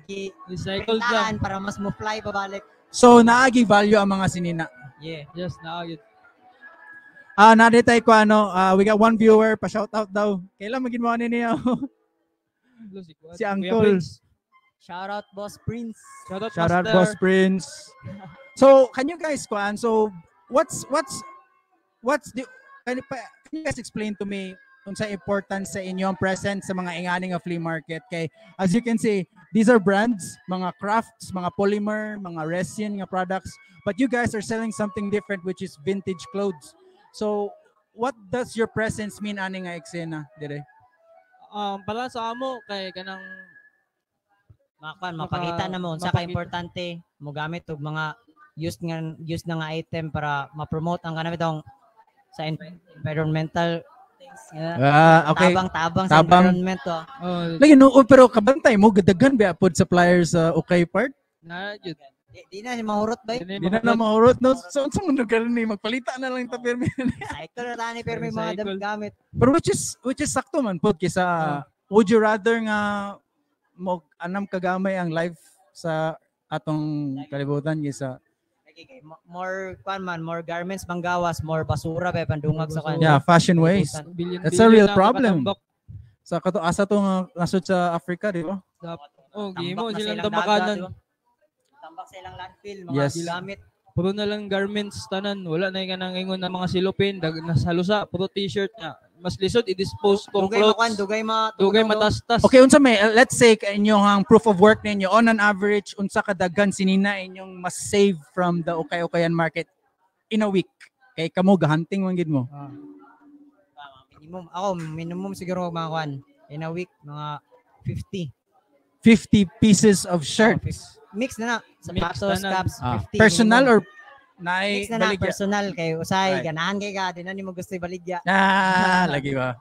Speaker 5: gi
Speaker 4: Recycled lang.
Speaker 5: printahan para mas mo fly pabalik.
Speaker 2: So naagi value ang mga sinina.
Speaker 5: Yeah.
Speaker 4: Yes, naa gyud.
Speaker 2: Ah, na tayo ko ano, we got one viewer pa shout out daw. Kailan magin mo ani niya?
Speaker 4: Si, kuan.
Speaker 2: Si
Speaker 4: Kuya
Speaker 2: Uncle.
Speaker 4: Prince.
Speaker 5: Shout out Boss Prince.
Speaker 4: Shout out,
Speaker 2: Shout out
Speaker 4: Master.
Speaker 2: Boss Prince. So, can you guys kuan? So, what's the can you guys explain to me unsa importance sa inyong presence sa mga ingani nga flea market kay as you can see, these are brands, mga crafts, mga polymer, mga resin nga products, but you guys are selling something different, which is vintage clothes. So what does your presence mean ani nga eksena dire?
Speaker 4: Para sa amo kay kanang
Speaker 5: Makuan mapakita na mo unsa ka
Speaker 4: mapakita.
Speaker 5: importante mo gamit og mga used na nga item para ma-promote ang kanang bitong sa environmental things. Yeah.
Speaker 2: Ah, okay.
Speaker 5: Tabang-tabang sa
Speaker 2: Tabang.
Speaker 5: environment oh.
Speaker 4: Oh,
Speaker 2: Lagi no, oh, pero kabantay mo gadagan ba pod suppliers sa okay part?
Speaker 4: Na jud.
Speaker 5: Di na si mahurot ba?
Speaker 4: Di
Speaker 2: Di na mahurot no. So unsa man lugar ni magpalita na lang ta pirmi.
Speaker 5: Cycle na tani pirmi mga
Speaker 4: Recycle.
Speaker 5: gamit.
Speaker 2: Pero which is sakto man pod kaysa would you rather nga mo anam kagamay ang life sa atong kalibutan kaysa
Speaker 5: Lagi kay more kwan man, more garments manggawas, more basura pa pandungag sa kwan.
Speaker 2: Yeah, fashion waste.
Speaker 4: Billion,
Speaker 2: That's a
Speaker 4: billion
Speaker 2: real
Speaker 4: na
Speaker 2: problem.
Speaker 4: makatambak.
Speaker 2: Sa kato asa to nga nasud sa Africa, di ba?
Speaker 4: Oh,
Speaker 5: Tambak
Speaker 4: gimo
Speaker 5: na sa
Speaker 4: silang
Speaker 5: ilang
Speaker 4: tambakanan.
Speaker 5: dagat, di ba? Tambak sa ilang landfill, mga
Speaker 2: Yes.
Speaker 5: gamit.
Speaker 4: Puro na lang garments tanan, wala na yung kanang ingon na mga silupin, dag nasa lusa, puro t-shirt na. mas lisod i-dispose kung
Speaker 5: Dugay mo
Speaker 4: clothes.
Speaker 5: kwan, dugay ma
Speaker 4: Dugay
Speaker 5: tunog, no?
Speaker 4: matastas.
Speaker 2: Okay, unsa may let's say ka inyong proof of work ninyo on an average, unsa kadaghan sinina inyong mas save from the ukay-ukayan market in a week? Kay kamo gahunting man gid mo.
Speaker 5: Ah. Minimum ako, minimum siguro mga kwan in a week mga 50.
Speaker 2: 50 pieces of shirts.
Speaker 5: Mix na na
Speaker 4: Mix
Speaker 5: sapatos,
Speaker 4: na na.
Speaker 5: caps,
Speaker 2: Ah,
Speaker 5: 50.
Speaker 2: personal
Speaker 5: minimum.
Speaker 2: or naay
Speaker 5: Mix na na
Speaker 2: baligya?
Speaker 5: personal kay usay ganahan kay ka di na nimo gusto ibaligya.
Speaker 2: Ah, lagi ba?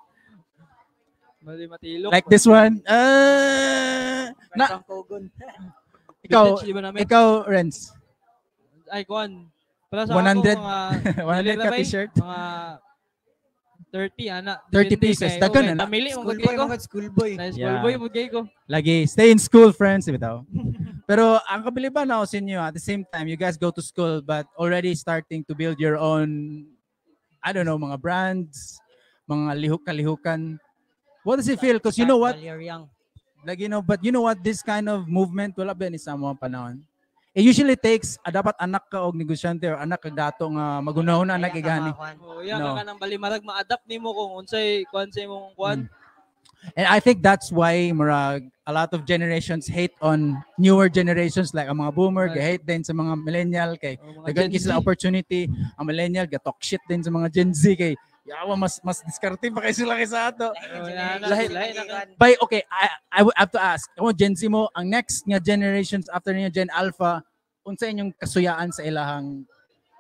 Speaker 4: Mali matilok.
Speaker 2: Like this one. Ah, na
Speaker 5: From Kogon.
Speaker 2: ikaw,
Speaker 4: Vintage, di ba namin?
Speaker 2: ikaw, Renz.
Speaker 4: Ay, kuan. Para sa
Speaker 2: 100
Speaker 4: ako, mga
Speaker 2: 100
Speaker 4: dili
Speaker 2: ka
Speaker 4: na ba, eh?
Speaker 2: T-shirt.
Speaker 4: Mga 30 ana.
Speaker 2: 30
Speaker 4: Depende
Speaker 2: pieces.
Speaker 4: kay-
Speaker 2: Daghan
Speaker 4: okay,
Speaker 2: na na.
Speaker 4: Pamili mo gud
Speaker 5: Schoolboy
Speaker 4: ko.
Speaker 5: mo gud, schoolboy.
Speaker 4: Na
Speaker 2: Yeah.
Speaker 4: schoolboy mo gay ko.
Speaker 2: Lagi, stay in school, friends. Bitaw. Pero ang kabiliban ako sa inyo, at the same time, you guys go to school but already starting to build your own, I don't know, mga brands, mga lihok-kalihukan. What does it feel? Because you know what?
Speaker 5: While you're young.
Speaker 2: Like, but you know what? This kind of movement, wala ba ni sa mga panahon? It usually takes, dapat anak ka og negosyante or anak ka dato nga magunahon na anak
Speaker 5: Kaya ka
Speaker 2: igani.
Speaker 5: mga kwan.
Speaker 4: Oh, yeah,
Speaker 2: No.
Speaker 4: ka kanang balimarag ma-adapt nimo kung unsay kuan sa imong kuan.
Speaker 2: And I think that's why murag a lot of generations hate on newer generations like ang mga boomer, hate din sa mga millennial kay
Speaker 4: Oh, mga
Speaker 2: daghan
Speaker 4: Gen
Speaker 2: kay sila
Speaker 4: Z.
Speaker 2: opportunity. Ang millennial ga talk shit din sa mga Gen Z kay yawa mas diskarte pa kay sila kaysa ato.
Speaker 4: Oh, yeah,
Speaker 2: Lahi-
Speaker 4: lahi na ka.
Speaker 2: By okay, I would have to ask, kamo Gen Z mo, ang next nga generations after niyo Gen Alpha, unsa inyong kasuyaan sa ilahang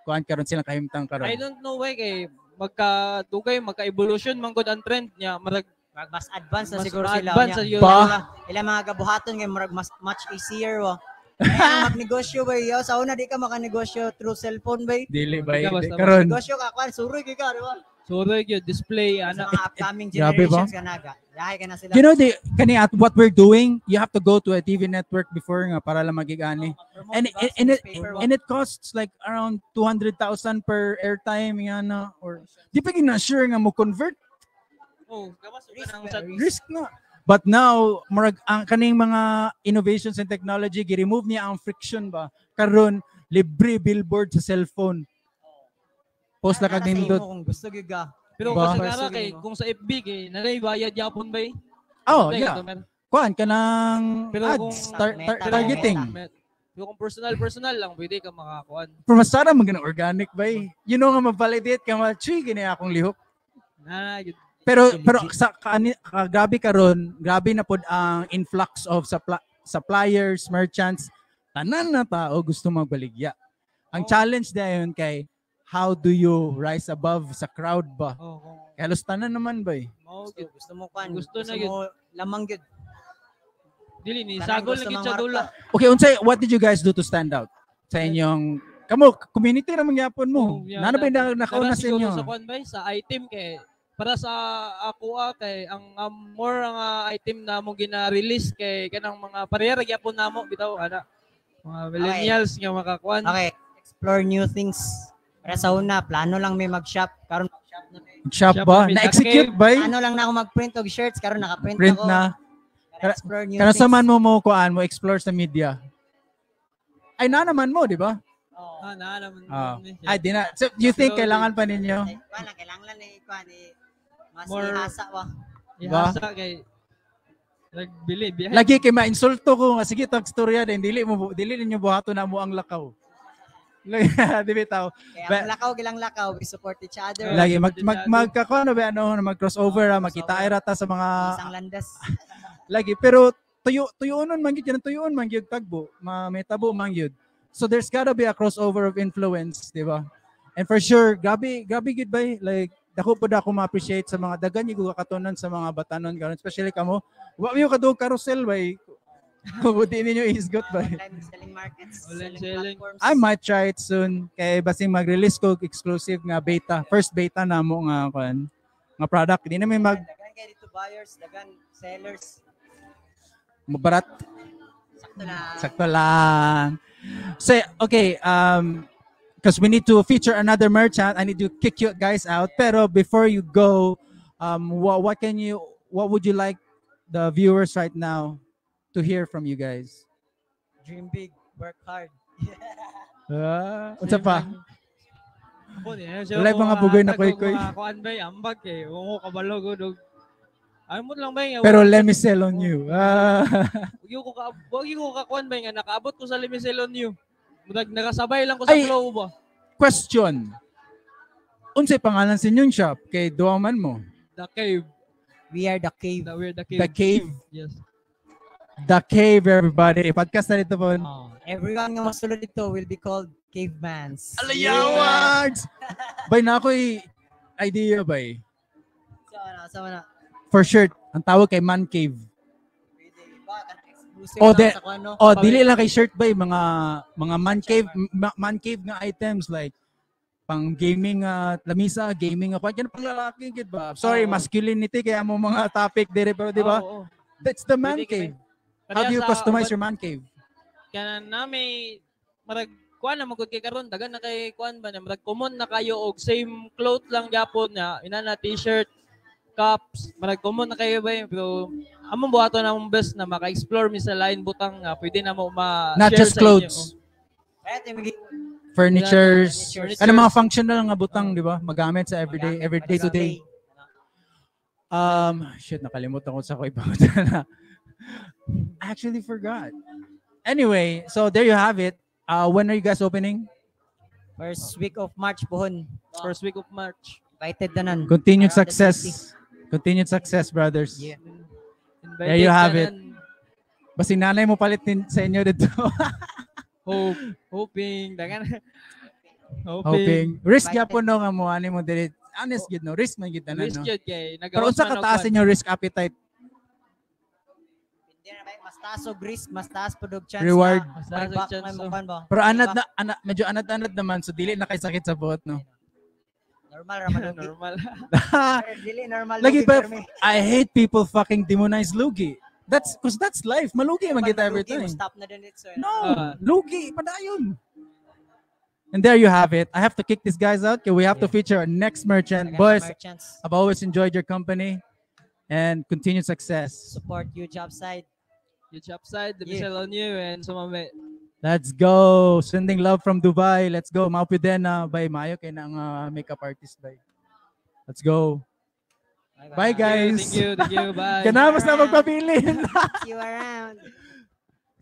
Speaker 2: kuan karon silang kahimtang karon?
Speaker 4: I don't know why kay magka dugay magka-evolution man gud ang trend niya marag
Speaker 5: Murag mas advanced na
Speaker 4: Mas
Speaker 5: siguro sila.
Speaker 4: ma-advance
Speaker 5: Unya,
Speaker 4: sa yun.
Speaker 2: Ba?
Speaker 5: Ila mga gabuhaton kay murag mas much easier wa. Kaya magnegosyo ba yo sa una di ka makanegosyo through cellphone ba.
Speaker 2: Dili ba
Speaker 4: Di ka basta-
Speaker 2: karon?
Speaker 5: Negosyo ka kwan suroy kay ka, di ba?
Speaker 4: Suroy gyud display
Speaker 5: Sa
Speaker 4: ana.
Speaker 5: mga upcoming
Speaker 2: Grabe ba?
Speaker 5: generations kanaga. Lahi ka na sila.
Speaker 2: You know the kani at what we're doing, you have to go to a TV network before nga para lang magigani.
Speaker 5: Mag-promote
Speaker 2: And
Speaker 5: ba sa newspaper, wa?
Speaker 2: and it costs like around 200,000 per airtime nga na or di pa gyud na sure nga mo convert.
Speaker 4: Oh, gawas ka
Speaker 5: Risk
Speaker 4: nang
Speaker 5: ba?
Speaker 4: sa
Speaker 2: Risk na. But now murag ang kaning mga innovations and technology gi-remove niya ang friction ba. Karon libre billboard sa cellphone. Post lang kag
Speaker 5: Nasa imo
Speaker 2: nindot.
Speaker 5: kung gusto gyud ka.
Speaker 4: Pero
Speaker 2: Ba?
Speaker 4: kasagara kay kung sa FB kay nanay bayad yapon ba eh?
Speaker 2: Oh,
Speaker 4: Like,
Speaker 2: yeah.
Speaker 4: ito, meron.
Speaker 2: Kuan kanang
Speaker 4: Pero
Speaker 2: ads,
Speaker 5: Meta,
Speaker 2: targeting.
Speaker 5: meta.
Speaker 4: Pero kung personal personal lang pwede ka makakuan.
Speaker 2: Pero mas sana maging organic ba eh. You know nga ma-validate ka ma, "Chuy, gini akong lihok."
Speaker 4: Na na gyud.
Speaker 2: Pero
Speaker 5: Legit.
Speaker 2: pero sa kaani grabe karon, grabe na pod ang influx of suppliers, merchants, tanan na tao gusto magbaligya. Ang
Speaker 4: Oo.
Speaker 2: challenge dayon kay how do you rise above sa crowd ba?
Speaker 4: Oh, kung
Speaker 2: Kay halos tanan naman ba eh.
Speaker 4: mao
Speaker 5: Gusto,
Speaker 4: gyud.
Speaker 5: gusto mo kwan.
Speaker 4: Gusto
Speaker 5: Gusto,
Speaker 4: na gyud.
Speaker 5: mo lamang gyud.
Speaker 4: Dili ni
Speaker 5: Tanan
Speaker 4: sagol
Speaker 5: gusto
Speaker 4: na gyud
Speaker 5: mang
Speaker 4: sa
Speaker 5: marka.
Speaker 4: dula.
Speaker 2: Okay, unsay what did you guys do to stand out sa inyong kamo community ra man gyapon mo?
Speaker 4: Oh, yeah,
Speaker 2: Nana ba yung nakauna
Speaker 4: Tara
Speaker 2: sa
Speaker 4: siguro
Speaker 2: inyo?
Speaker 4: sa kuan bay sa item kay para sa ako kay ang more ang item na mo gina-release kay kanang mga pareha ra gyapon namo bitaw ana mga millennials nga makakuan.
Speaker 5: Okay, explore new things. Para sa una, plano lang may mag-shop. Karon mag-shop na may.
Speaker 2: Shop
Speaker 4: Shop
Speaker 2: ba?
Speaker 4: na may
Speaker 2: Na-execute ba? eh?
Speaker 5: Ano lang na ako mag-print og shirts karon naka-print
Speaker 2: Print
Speaker 5: ako.
Speaker 2: na.
Speaker 5: Para explore new
Speaker 2: Kano
Speaker 5: things.
Speaker 2: sa man mo mo kuan mo explore sa media. Ay na naman mo, di ba?
Speaker 5: Oo.
Speaker 4: Ah, na naman.
Speaker 2: Ah.
Speaker 4: ni siya.
Speaker 2: Ay di na. So, you think
Speaker 4: Slowly.
Speaker 2: kailangan pa ninyo?
Speaker 5: Ay, kuan lang kailangan lang eh kuan eh mas
Speaker 4: More-
Speaker 5: ihasa wa.
Speaker 2: Ba?
Speaker 4: Ihasa kay nagbili biyahe.
Speaker 2: Lagi kay mainsulto ko nga sige tag storya din dili mo dili ninyo buhaton na mo ang lakaw. Lagi di bitaw.
Speaker 5: Kaya
Speaker 2: Ba-
Speaker 5: ang lakaw gilang lakaw, we support each other.
Speaker 2: Lagi mag mag magkakuan ba ano mag crossover
Speaker 5: Oh,
Speaker 2: makita
Speaker 5: crossover.
Speaker 2: ra ta sa mga
Speaker 5: Isang landas.
Speaker 2: lagi pero tuyo tuyoonon man gyud yan tuyoon man gyud tagbo ma may tabo man gyud. So there's gotta be a crossover of influence, di ba? And for sure, grabe grabe gyud bay like dako pud ako ma-appreciate sa mga dagan yung katunan sa mga batanon karon, especially kamo. Wa mo kadug carousel bay. Kung di ninyo isgot bay.
Speaker 5: Online selling markets,
Speaker 4: Online
Speaker 5: selling
Speaker 4: selling.
Speaker 5: platforms.
Speaker 2: I might try it soon kay basin mag-release ko exclusive nga beta, first beta na mo nga kuan nga product. Di na may mag
Speaker 5: Dagan kay dito buyers, dagan sellers.
Speaker 2: mabarat.
Speaker 5: Sakto lang.
Speaker 2: Sakto lang. So, okay, because we need to feature another merchant. I need to kick you guys out. Pero before you go, what would you like the viewers right now to hear from you guys?
Speaker 5: Dream big, work hard.
Speaker 2: Ah, unsa pa?
Speaker 4: Ako niya, siya
Speaker 2: Walay
Speaker 4: ko
Speaker 2: mga bugoy na
Speaker 4: hatag og
Speaker 2: kuy-kuy.
Speaker 4: mga kuan bay, ambag kay wa ko kabalo gud og ano mo lang bay nga
Speaker 2: Pero let me sell on you. Ah.
Speaker 4: Wag ko ka kuan bay nga nakaabot ko sa let me sell on you. Murag nakasabay lang ko sa
Speaker 2: Ay!
Speaker 4: flow ba.
Speaker 2: Question. Unsay pangalan sa inyong shop kay duha man mo?
Speaker 4: The Cave.
Speaker 5: We are the cave.
Speaker 4: The We're the Cave.
Speaker 2: The Cave.
Speaker 4: Yes.
Speaker 2: The Cave, everybody. Podcast na dito po.
Speaker 5: Oh, everyone nga masulod dito will be called cavemans.
Speaker 2: Alayawards! Bay na ako'y idea, bay.
Speaker 5: So, ano, sama na.
Speaker 2: For sure, ang tawag kay Man Cave.
Speaker 5: Pwede ba? Kanang exclusive
Speaker 2: Oh,
Speaker 5: lang sa kuan, no?
Speaker 2: Oh, dili lang kay shirt bay, mga man cave, man cave nga items like pang gaming lamisa, gaming ako. Yan pang lalaki gid ba? Sorry,
Speaker 4: Oo.
Speaker 2: masculinity kaya mo mga topic dire pero di ba?
Speaker 4: Oo, oo.
Speaker 2: That's the man
Speaker 4: Pwede
Speaker 2: cave.
Speaker 4: kami.
Speaker 2: How do you
Speaker 4: Pareha sa
Speaker 2: customize your man cave?
Speaker 4: Kana na may marag kuan na magud kay karon dagan na kay kuan ba na marag common na kayo og same cloth lang gyapon na ina na t-shirt, cups, marag common na kayo ba yun? Pero among buhaton na among best na maka-explore mi sa line butang nga pwede na mo ma
Speaker 2: Not
Speaker 4: share
Speaker 2: just
Speaker 4: sa inyo.
Speaker 2: clothes,
Speaker 5: Kaya tayo maging
Speaker 2: furnitures,
Speaker 5: Furnitures.
Speaker 2: ano mga functional nga butang, di ba? Magamit sa everyday, every day to day. Shit, nakalimutan ko sa ko na. I actually forgot. Anyway, so there you have it. When are you guys opening?
Speaker 5: First week of March pohon.
Speaker 4: First week of March.
Speaker 5: Invited na nun.
Speaker 2: Continued
Speaker 5: Around the
Speaker 2: success. Continued success, brothers.
Speaker 5: Yeah.
Speaker 4: Invited
Speaker 2: There you have it.
Speaker 4: tanan.
Speaker 2: Basta nanay mo palit din sa inyo dito.
Speaker 4: Hope, hoping, dagan. Hoping.
Speaker 2: Hoping. Risk
Speaker 5: Invited.
Speaker 2: gyapon no nga mo ani mo dili. Honest gid no, risk man gid tanan
Speaker 4: Risk
Speaker 2: no.
Speaker 4: yun kay
Speaker 2: Pero
Speaker 4: nagawas
Speaker 2: unsa
Speaker 4: man og
Speaker 2: kataas
Speaker 4: kuan.
Speaker 2: inyo risk appetite?
Speaker 5: Hindi na ba, mas taas og risk, mas taas po og chance
Speaker 2: Reward.
Speaker 5: na
Speaker 4: Mas taas og
Speaker 5: mag-back
Speaker 4: chance,
Speaker 5: may
Speaker 4: oh.
Speaker 5: mukuan ba?
Speaker 2: Pero anad na ana, medyo anad-anad naman so dili na kay sakit sa buot no.
Speaker 5: Normal ra man lugi.
Speaker 4: Normal.
Speaker 5: Pero dili normal
Speaker 2: Lagi
Speaker 5: lugi,
Speaker 2: ba
Speaker 5: permi.
Speaker 2: I hate people fucking demonize lugi. That's cause that's life. Malugi man
Speaker 5: Pag
Speaker 2: kita every
Speaker 5: malugi,
Speaker 2: time.
Speaker 5: Stop na din ito.
Speaker 2: No,
Speaker 4: Ah.
Speaker 2: lugi padayon. And there you have it. I have to kick these guys out. Okay, we have to
Speaker 5: Yeah.
Speaker 2: feature our next merchant. Boys,
Speaker 5: Merchants,
Speaker 2: I've always enjoyed your company and continued success.
Speaker 5: support you job side.
Speaker 4: You chop side, the
Speaker 5: Yeah.
Speaker 4: missile on you, and sumame.
Speaker 2: Let's go. Sending love from Dubai. Let's go. Mao na by Mayo kay na ang makeup artist by. Let's go. Bye, guys.
Speaker 4: Thank you, thank you, bye.
Speaker 2: Kanamos na magpabilin.
Speaker 5: See you around.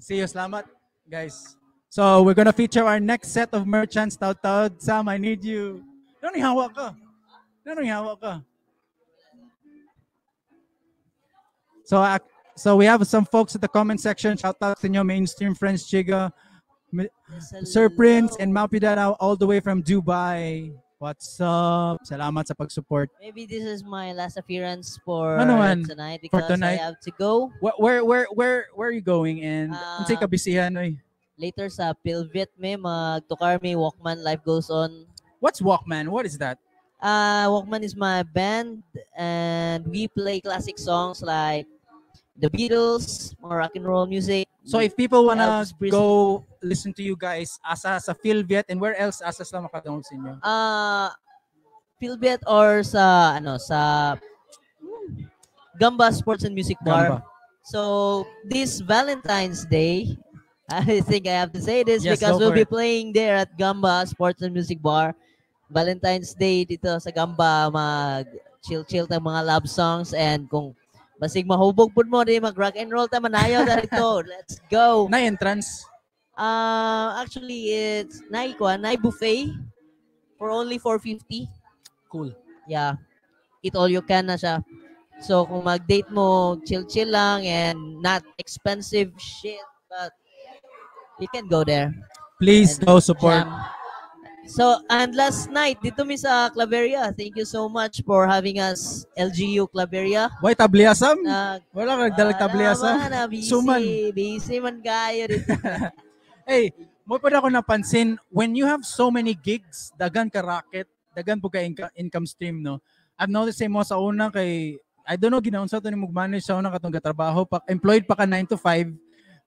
Speaker 2: See you. Salamat, guys. So we're gonna feature our next set of merchants. Taud taud. Sam, I need you. Ano hawa ka? Ano hawa ka? So we have some folks at the comment section. Shout out to inyo mainstream friends, Chiga, Sir Prince, and Maupidana all the way from Dubai. What's up? Salamat sa pag-support.
Speaker 3: Maybe this is my last appearance for
Speaker 2: Ano man,
Speaker 3: tonight
Speaker 2: for
Speaker 3: because
Speaker 2: tonight.
Speaker 3: I have to go
Speaker 2: Where are you going? And unsay kabisihan oy?
Speaker 3: Later sa Pilvit me magtukar me Walkman Life Goes On.
Speaker 2: What's Walkman? What is that?
Speaker 3: Walkman is my band and we play classic songs like The Beatles, more rock and roll music.
Speaker 2: So if people wanna
Speaker 3: Elvis Presley.
Speaker 2: go listen to you guys, asa sa Philviet and where else asa sila makadungog sa inyo?
Speaker 3: Philbet or sa ano sa Gamba Sports and Music Bar.
Speaker 2: Gamba.
Speaker 3: So this Valentine's Day, I think I have to say this
Speaker 2: Yes,
Speaker 3: because
Speaker 2: go
Speaker 3: we'll
Speaker 2: for
Speaker 3: be
Speaker 2: it.
Speaker 3: playing there at Gamba Sports and Music Bar. Valentine's Day dito sa Gamba, mag chill chill tang mga love songs and kung basig mahubog pud mo di mag rock and roll ta manayaw ta dito. Let's go.
Speaker 2: Na entrance.
Speaker 3: Actually it's nai kuan, nai buffet for only 450.
Speaker 2: Cool.
Speaker 3: Yeah. Eat all you can na siya. So kung mag-date mo, chill-chill lang and not expensive shit, but you can go there.
Speaker 2: Please
Speaker 3: And
Speaker 2: go support.
Speaker 3: jam. So, and last night, dito mi sa Claveria. Thank you so much for having us, LGU Claveria.
Speaker 2: Why tabliya Sam? Wala ka nagdalag tabliya
Speaker 3: Wala
Speaker 2: Sam.
Speaker 3: man, busy,
Speaker 2: Suman.
Speaker 3: busy man kayo dito.
Speaker 2: Hey, mo pa na ako napansin, when you have so many gigs, dagan ka racket, dagan po ka income stream, no? I've noticed mo sa una kay, I don't know, ginaunsa to ni manage sa una katong gatrabaho, pa, employed pa ka 9 to 5,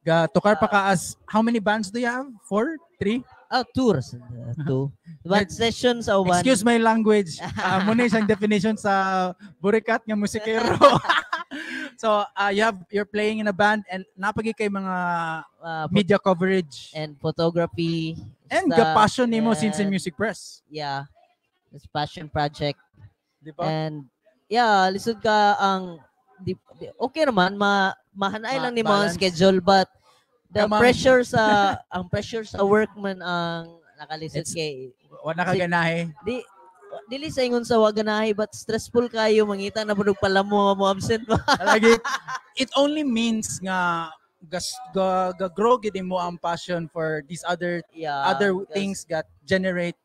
Speaker 2: ga tukar pa ka as, how many bands do you have? Four? Three?
Speaker 3: Oh, tours. Two. But sessions sa one.
Speaker 2: Excuse my language. Muna siyang definition sa burikat nga musikero. So, you're playing in a band and napagi kay mga media coverage
Speaker 3: and photography
Speaker 2: and
Speaker 3: stuff,
Speaker 2: ga passion nimo since in
Speaker 3: and
Speaker 2: music press.
Speaker 3: Yeah. It's passion project.
Speaker 2: Di ba?
Speaker 3: And yeah, lisod ka ang di, okay naman mahanay lang ni mo ang
Speaker 2: balance.
Speaker 3: Schedule, but the
Speaker 2: Kamang.
Speaker 3: Pressure sa ang pressure sa work man ang nakalisod kay
Speaker 2: Wala ka ganahe.
Speaker 3: Di dili sa ingon sa wa ganahi, but stressful kayo mangita na pud pala mo mo absent ba.
Speaker 2: Lagi, it only means nga gas ga grow gid mo ang passion for these other other
Speaker 3: because-
Speaker 2: things that generate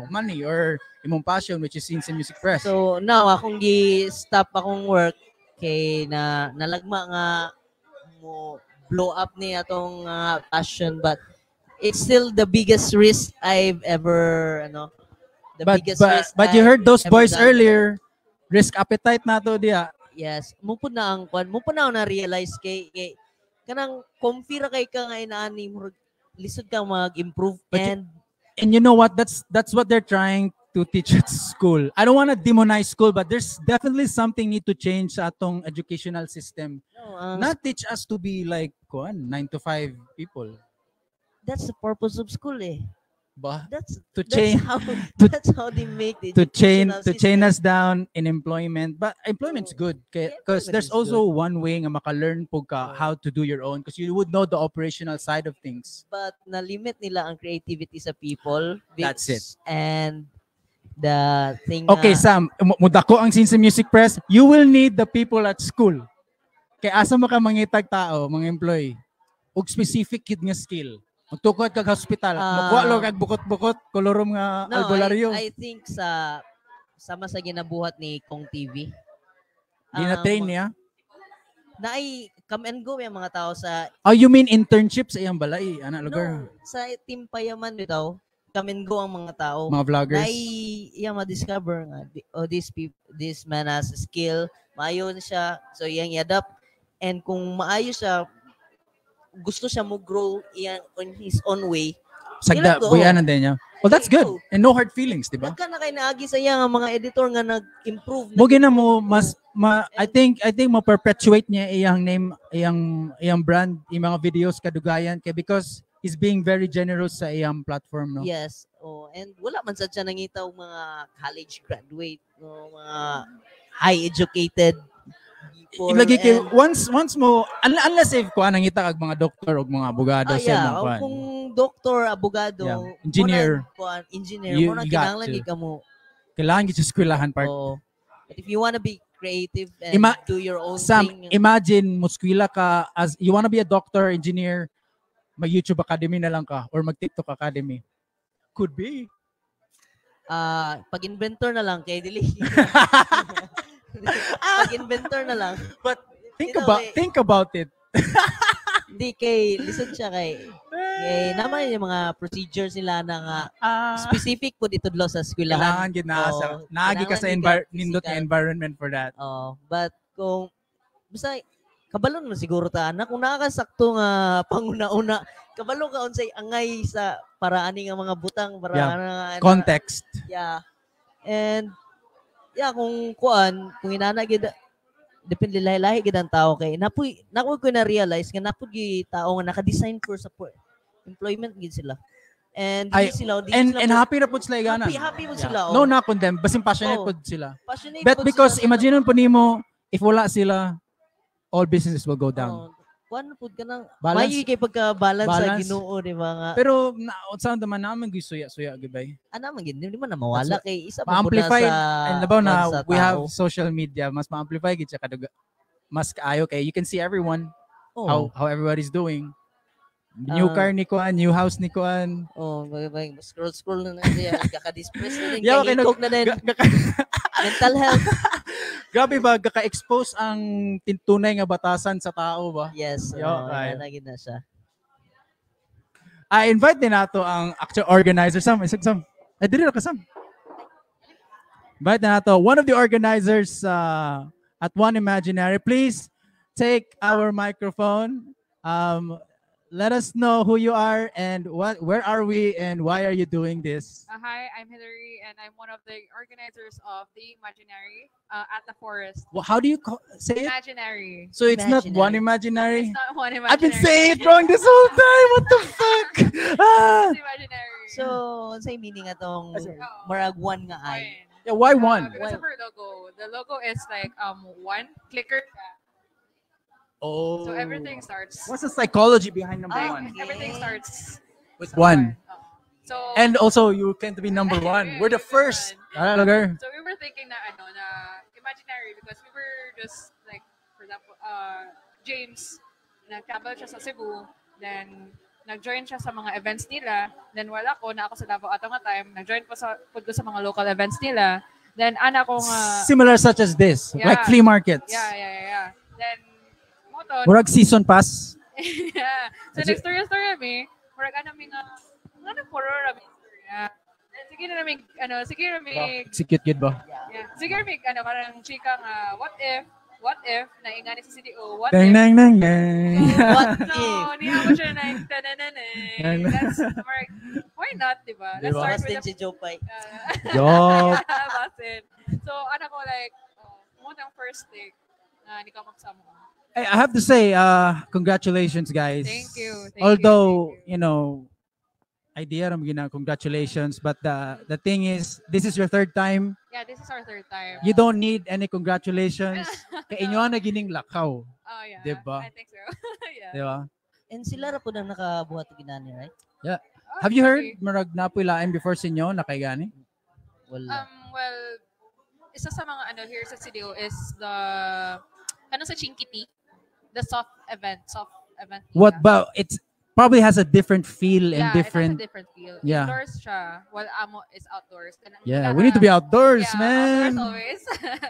Speaker 2: money or imong passion, which is Sinse Music Press.
Speaker 3: So now akong gi-stop akong work kay na nalagma nga mo blow up ni atong passion, but it's still the biggest risk I've ever ano, the biggest risk
Speaker 2: But you
Speaker 3: I've
Speaker 2: heard those
Speaker 3: ever
Speaker 2: boys
Speaker 3: done.
Speaker 2: earlier, risk appetite na to diya.
Speaker 3: Yes, mo pud na ang kwan, mo pud na ako na-realize kay kanang comfy ra kay ka nga inaani, murag lisod ka mag-improve and
Speaker 2: And you know what? That's what they're trying to teach at school. I don't want to demonize school, but there's definitely something need to change sa atong educational system.
Speaker 3: No, ang
Speaker 2: Not teach us to be like kuan 9 to 5 people.
Speaker 3: That's the purpose of school eh.
Speaker 2: Ba?
Speaker 3: That's
Speaker 2: To
Speaker 3: that's
Speaker 2: chain
Speaker 3: how that's how they make the
Speaker 2: to chain
Speaker 3: educational
Speaker 2: to chain
Speaker 3: system.
Speaker 2: us down in employment. But employment's good because there's
Speaker 3: employment is
Speaker 2: also one way nga maka-learn po ka how to do your own because you would know the operational side of things.
Speaker 3: But na-limit nila ang creativity sa people.
Speaker 2: That's it.
Speaker 3: And the thing
Speaker 2: Okay,
Speaker 3: nga-
Speaker 2: Sam, mudako ang Sinse Music Press, you will need the people at school. Kay asa mo ka mangitag tao, mga employee, og specific kid nga skill. Magtukod kag hospital, makuha lo kag bukot-bukot, kolorom nga
Speaker 3: No,
Speaker 2: albularyo.
Speaker 3: I think sa sama sa ginabuhat ni Kong TV.
Speaker 2: Gina-train niya?
Speaker 3: Naay come and go yung mga tao sa
Speaker 2: Oh, you mean internships sa iyang balay, ana lugar?
Speaker 3: No, sa Team Payaman bitaw, come and go ang mga tao.
Speaker 2: Mga vloggers.
Speaker 3: Naay iya ma-discover nga oh, this man has a skill, maayo na siya, so iyang i-adapt, and kung maayo siya, gusto siya mo grow iyang on his own way.
Speaker 2: Sagda,
Speaker 3: Ilan go.
Speaker 2: buyanan din niya. Well, that's good. And no hard feelings, di ba?
Speaker 3: Nagka na kay naagi sa iya nga mga editor nga nag-improve.
Speaker 2: Mo gina mo mas ma, I think mo perpetuate niya iyang name, iyang brand, iyang mga videos kadugayan kay because he's being very generous sa iyang platform, no?
Speaker 3: Yes. Oh, and wala man sad siya nangita og mga college graduate, no, mga high educated people.
Speaker 2: Lagi kay
Speaker 3: and-
Speaker 2: once mo unless if kuan nangita kag mga doktor og mga abogado
Speaker 3: Ah,
Speaker 2: sa
Speaker 3: yeah.
Speaker 2: imong
Speaker 3: Oh,
Speaker 2: kuan.
Speaker 3: kung doktor, abogado,
Speaker 2: Engineer.
Speaker 3: mo na, kuan, engineer,
Speaker 2: You
Speaker 3: mo na
Speaker 2: you got
Speaker 3: kinahanglan
Speaker 2: to.
Speaker 3: gid ka mo.
Speaker 2: Kailangan gid sa eskwelahan part.
Speaker 3: Oh. But if you wanna be creative and do your own
Speaker 2: Sam,
Speaker 3: thing,
Speaker 2: imagine mo eskwela ka as you wanna be a doctor, engineer, mag YouTube Academy na lang ka or mag TikTok Academy. Could be.
Speaker 3: Ah, pag-inventor na lang kay dili. Pag-inventor na lang.
Speaker 2: But think
Speaker 3: You know,
Speaker 2: about
Speaker 3: eh,
Speaker 2: think about it.
Speaker 3: Hindi kay lisod siya kay naman yung mga procedures nila na nga specific po dito sa eskwelahan.
Speaker 2: Kailangan gid naa sa
Speaker 3: Oo,
Speaker 2: naagi ka sa
Speaker 3: kailangan gid ka
Speaker 2: nindot nga
Speaker 3: physical.
Speaker 2: environment for that.
Speaker 3: Oh, but kung basta kabalo naman siguro ta na kung nakakasakto nga panguna-una, kabalo ka unsay angay sa para ani nga mga butang para ana nga-
Speaker 2: Context.
Speaker 3: Yeah. And yeah, kung kuan, kung inana gid, depende lahi-lahi gid ang tao kay napoy nakoy ko na realize nga napoy gi tao nga naka-design for sa employment gid sila. And
Speaker 2: Ay,
Speaker 3: di sila di
Speaker 2: and
Speaker 3: sila
Speaker 2: and happy na pud sila igana.
Speaker 3: Happy happy pud sila.
Speaker 2: No
Speaker 3: Oh.
Speaker 2: na condemn, basin passionate
Speaker 3: Oh.
Speaker 2: pud sila.
Speaker 3: Passionate
Speaker 2: But
Speaker 3: pud
Speaker 2: because
Speaker 3: sila sa
Speaker 2: imagine po nimo if wala sila, all businesses will go down.
Speaker 3: Oh, kuan pud ka nang
Speaker 2: Balance.
Speaker 3: Maayo kay pagka-balance sa
Speaker 2: Balance.
Speaker 3: Ginoo, di ba nga?
Speaker 2: Pero na unsa naman naman gyud suya-suya gyud bay.
Speaker 3: Ana man gid, di man na mawala
Speaker 2: That's
Speaker 3: kay isa pa pud na
Speaker 2: Ma-amplify
Speaker 3: sa
Speaker 2: and labaw na
Speaker 3: kuan sa
Speaker 2: we have
Speaker 3: tao.
Speaker 2: social media, mas ma-amplify gid siya kaduga. Mas kaayo kay you can see everyone
Speaker 3: Oh.
Speaker 2: how everybody's doing. New
Speaker 3: Ah.
Speaker 2: car ni Kuan, new house ni Kuan.
Speaker 3: Oh, bagay scroll scroll na lang siya, kaka-depress na din,
Speaker 2: Yeah, okay,
Speaker 3: kahikog na din. Mental health.
Speaker 2: Grabe ba kaka-expose ang tintunay nga batasan sa tao ba?
Speaker 3: Yes,
Speaker 2: Yo,
Speaker 3: oh,
Speaker 2: ay.
Speaker 3: inana gid na siya.
Speaker 2: I invite din nato ang actual organizer Sam, isag Sam. Ay diri ra ka Sam. Invite na nato one of the organizers at One Imaginary. Please take our microphone. Let us know who you are and what where are we and why are you doing this?
Speaker 6: Hi, I'm Hillary, and I'm one of the organizers of the Imaginary at the Forest.
Speaker 2: Well, how do you call, say it?
Speaker 6: Imaginary.
Speaker 2: So it's not One Imaginary?
Speaker 6: It's not One
Speaker 2: I've been
Speaker 6: Imaginary.
Speaker 2: saying it wrong this whole time. What the fuck? Ah!
Speaker 6: It's Imaginary.
Speaker 3: So, unsay meaning atong
Speaker 2: Ah, sorry.
Speaker 6: Oo.
Speaker 3: murag one nga eye?
Speaker 6: One.
Speaker 2: Yeah, why one?
Speaker 6: Because
Speaker 3: Why?
Speaker 6: of our logo. The logo is like one clicker siya.
Speaker 2: Oh.
Speaker 6: So everything starts.
Speaker 2: What's the psychology behind number
Speaker 3: Ah,
Speaker 2: one?
Speaker 6: Like, everything starts
Speaker 2: With
Speaker 6: sa
Speaker 2: one.
Speaker 6: Oo. So
Speaker 2: And also, you tend to be number one. We're the first. Ah, lugar.
Speaker 6: So we were thinking na ano na imaginary because we were just like, for example, James, nag-travel siya sa Cebu, then nag-join siya sa mga events nila, then wala ko na ako sa Davao ato nga time, nag-join po sa pud ko sa mga local events nila. Then ana ko nga
Speaker 2: Similar such as this, like flea markets.
Speaker 6: Yeah. Then mo to
Speaker 2: Murag season pass.
Speaker 6: Yeah. So
Speaker 2: That's
Speaker 6: next story story mi, murag ano mi nga ano horror ra mi istorya. Then sige na mi ano, sige na mi
Speaker 2: Execute gid ba?
Speaker 6: Yeah. Sige mi ano parang chika nga what if na ingani sa CDO, what
Speaker 2: Dang
Speaker 6: if
Speaker 2: dang dang dang.
Speaker 3: What
Speaker 6: So,
Speaker 3: if?
Speaker 6: niya mo siya na tananana. That's mark. Why not, di ba? Let's
Speaker 2: Diba?
Speaker 6: start with
Speaker 3: Basin
Speaker 6: the
Speaker 3: si Jopay.
Speaker 2: Job.
Speaker 6: Yeah, basin. So, ano ko like, oh, mo ang first take na ni come up sa mo.
Speaker 2: I have to say, congratulations, guys.
Speaker 6: Thank you, thank you,
Speaker 2: Although,
Speaker 6: thank you.
Speaker 2: you know, idea ram gina congratulations, but the thing is, this is your third time.
Speaker 6: Yeah, this is our third time.
Speaker 2: You don't need any congratulations. Kay inyo na gining lakaw,
Speaker 6: Oh, yeah.
Speaker 2: Diba?
Speaker 6: I think so. Yeah.
Speaker 2: di ba?
Speaker 3: And sila ra po nang nakabuhat og ginani, right?
Speaker 6: Oh,
Speaker 2: Have you heard
Speaker 6: okay.
Speaker 2: murag napoy lain before sa inyo na kay gani?
Speaker 3: Wala.
Speaker 6: Well, isa sa mga ano here sa CDO is the, ano sa Chinkiti? The soft event. Soft event nila.
Speaker 2: What ba it's probably has a different feel and
Speaker 6: Yeah,
Speaker 2: different
Speaker 6: it has a different feel.
Speaker 2: Yeah.
Speaker 6: Indoors siya, while amo is outdoors. Then ang
Speaker 2: Yeah,
Speaker 6: ilaha,
Speaker 2: we need to be outdoors,
Speaker 6: yeah,
Speaker 2: man.
Speaker 6: outdoors always.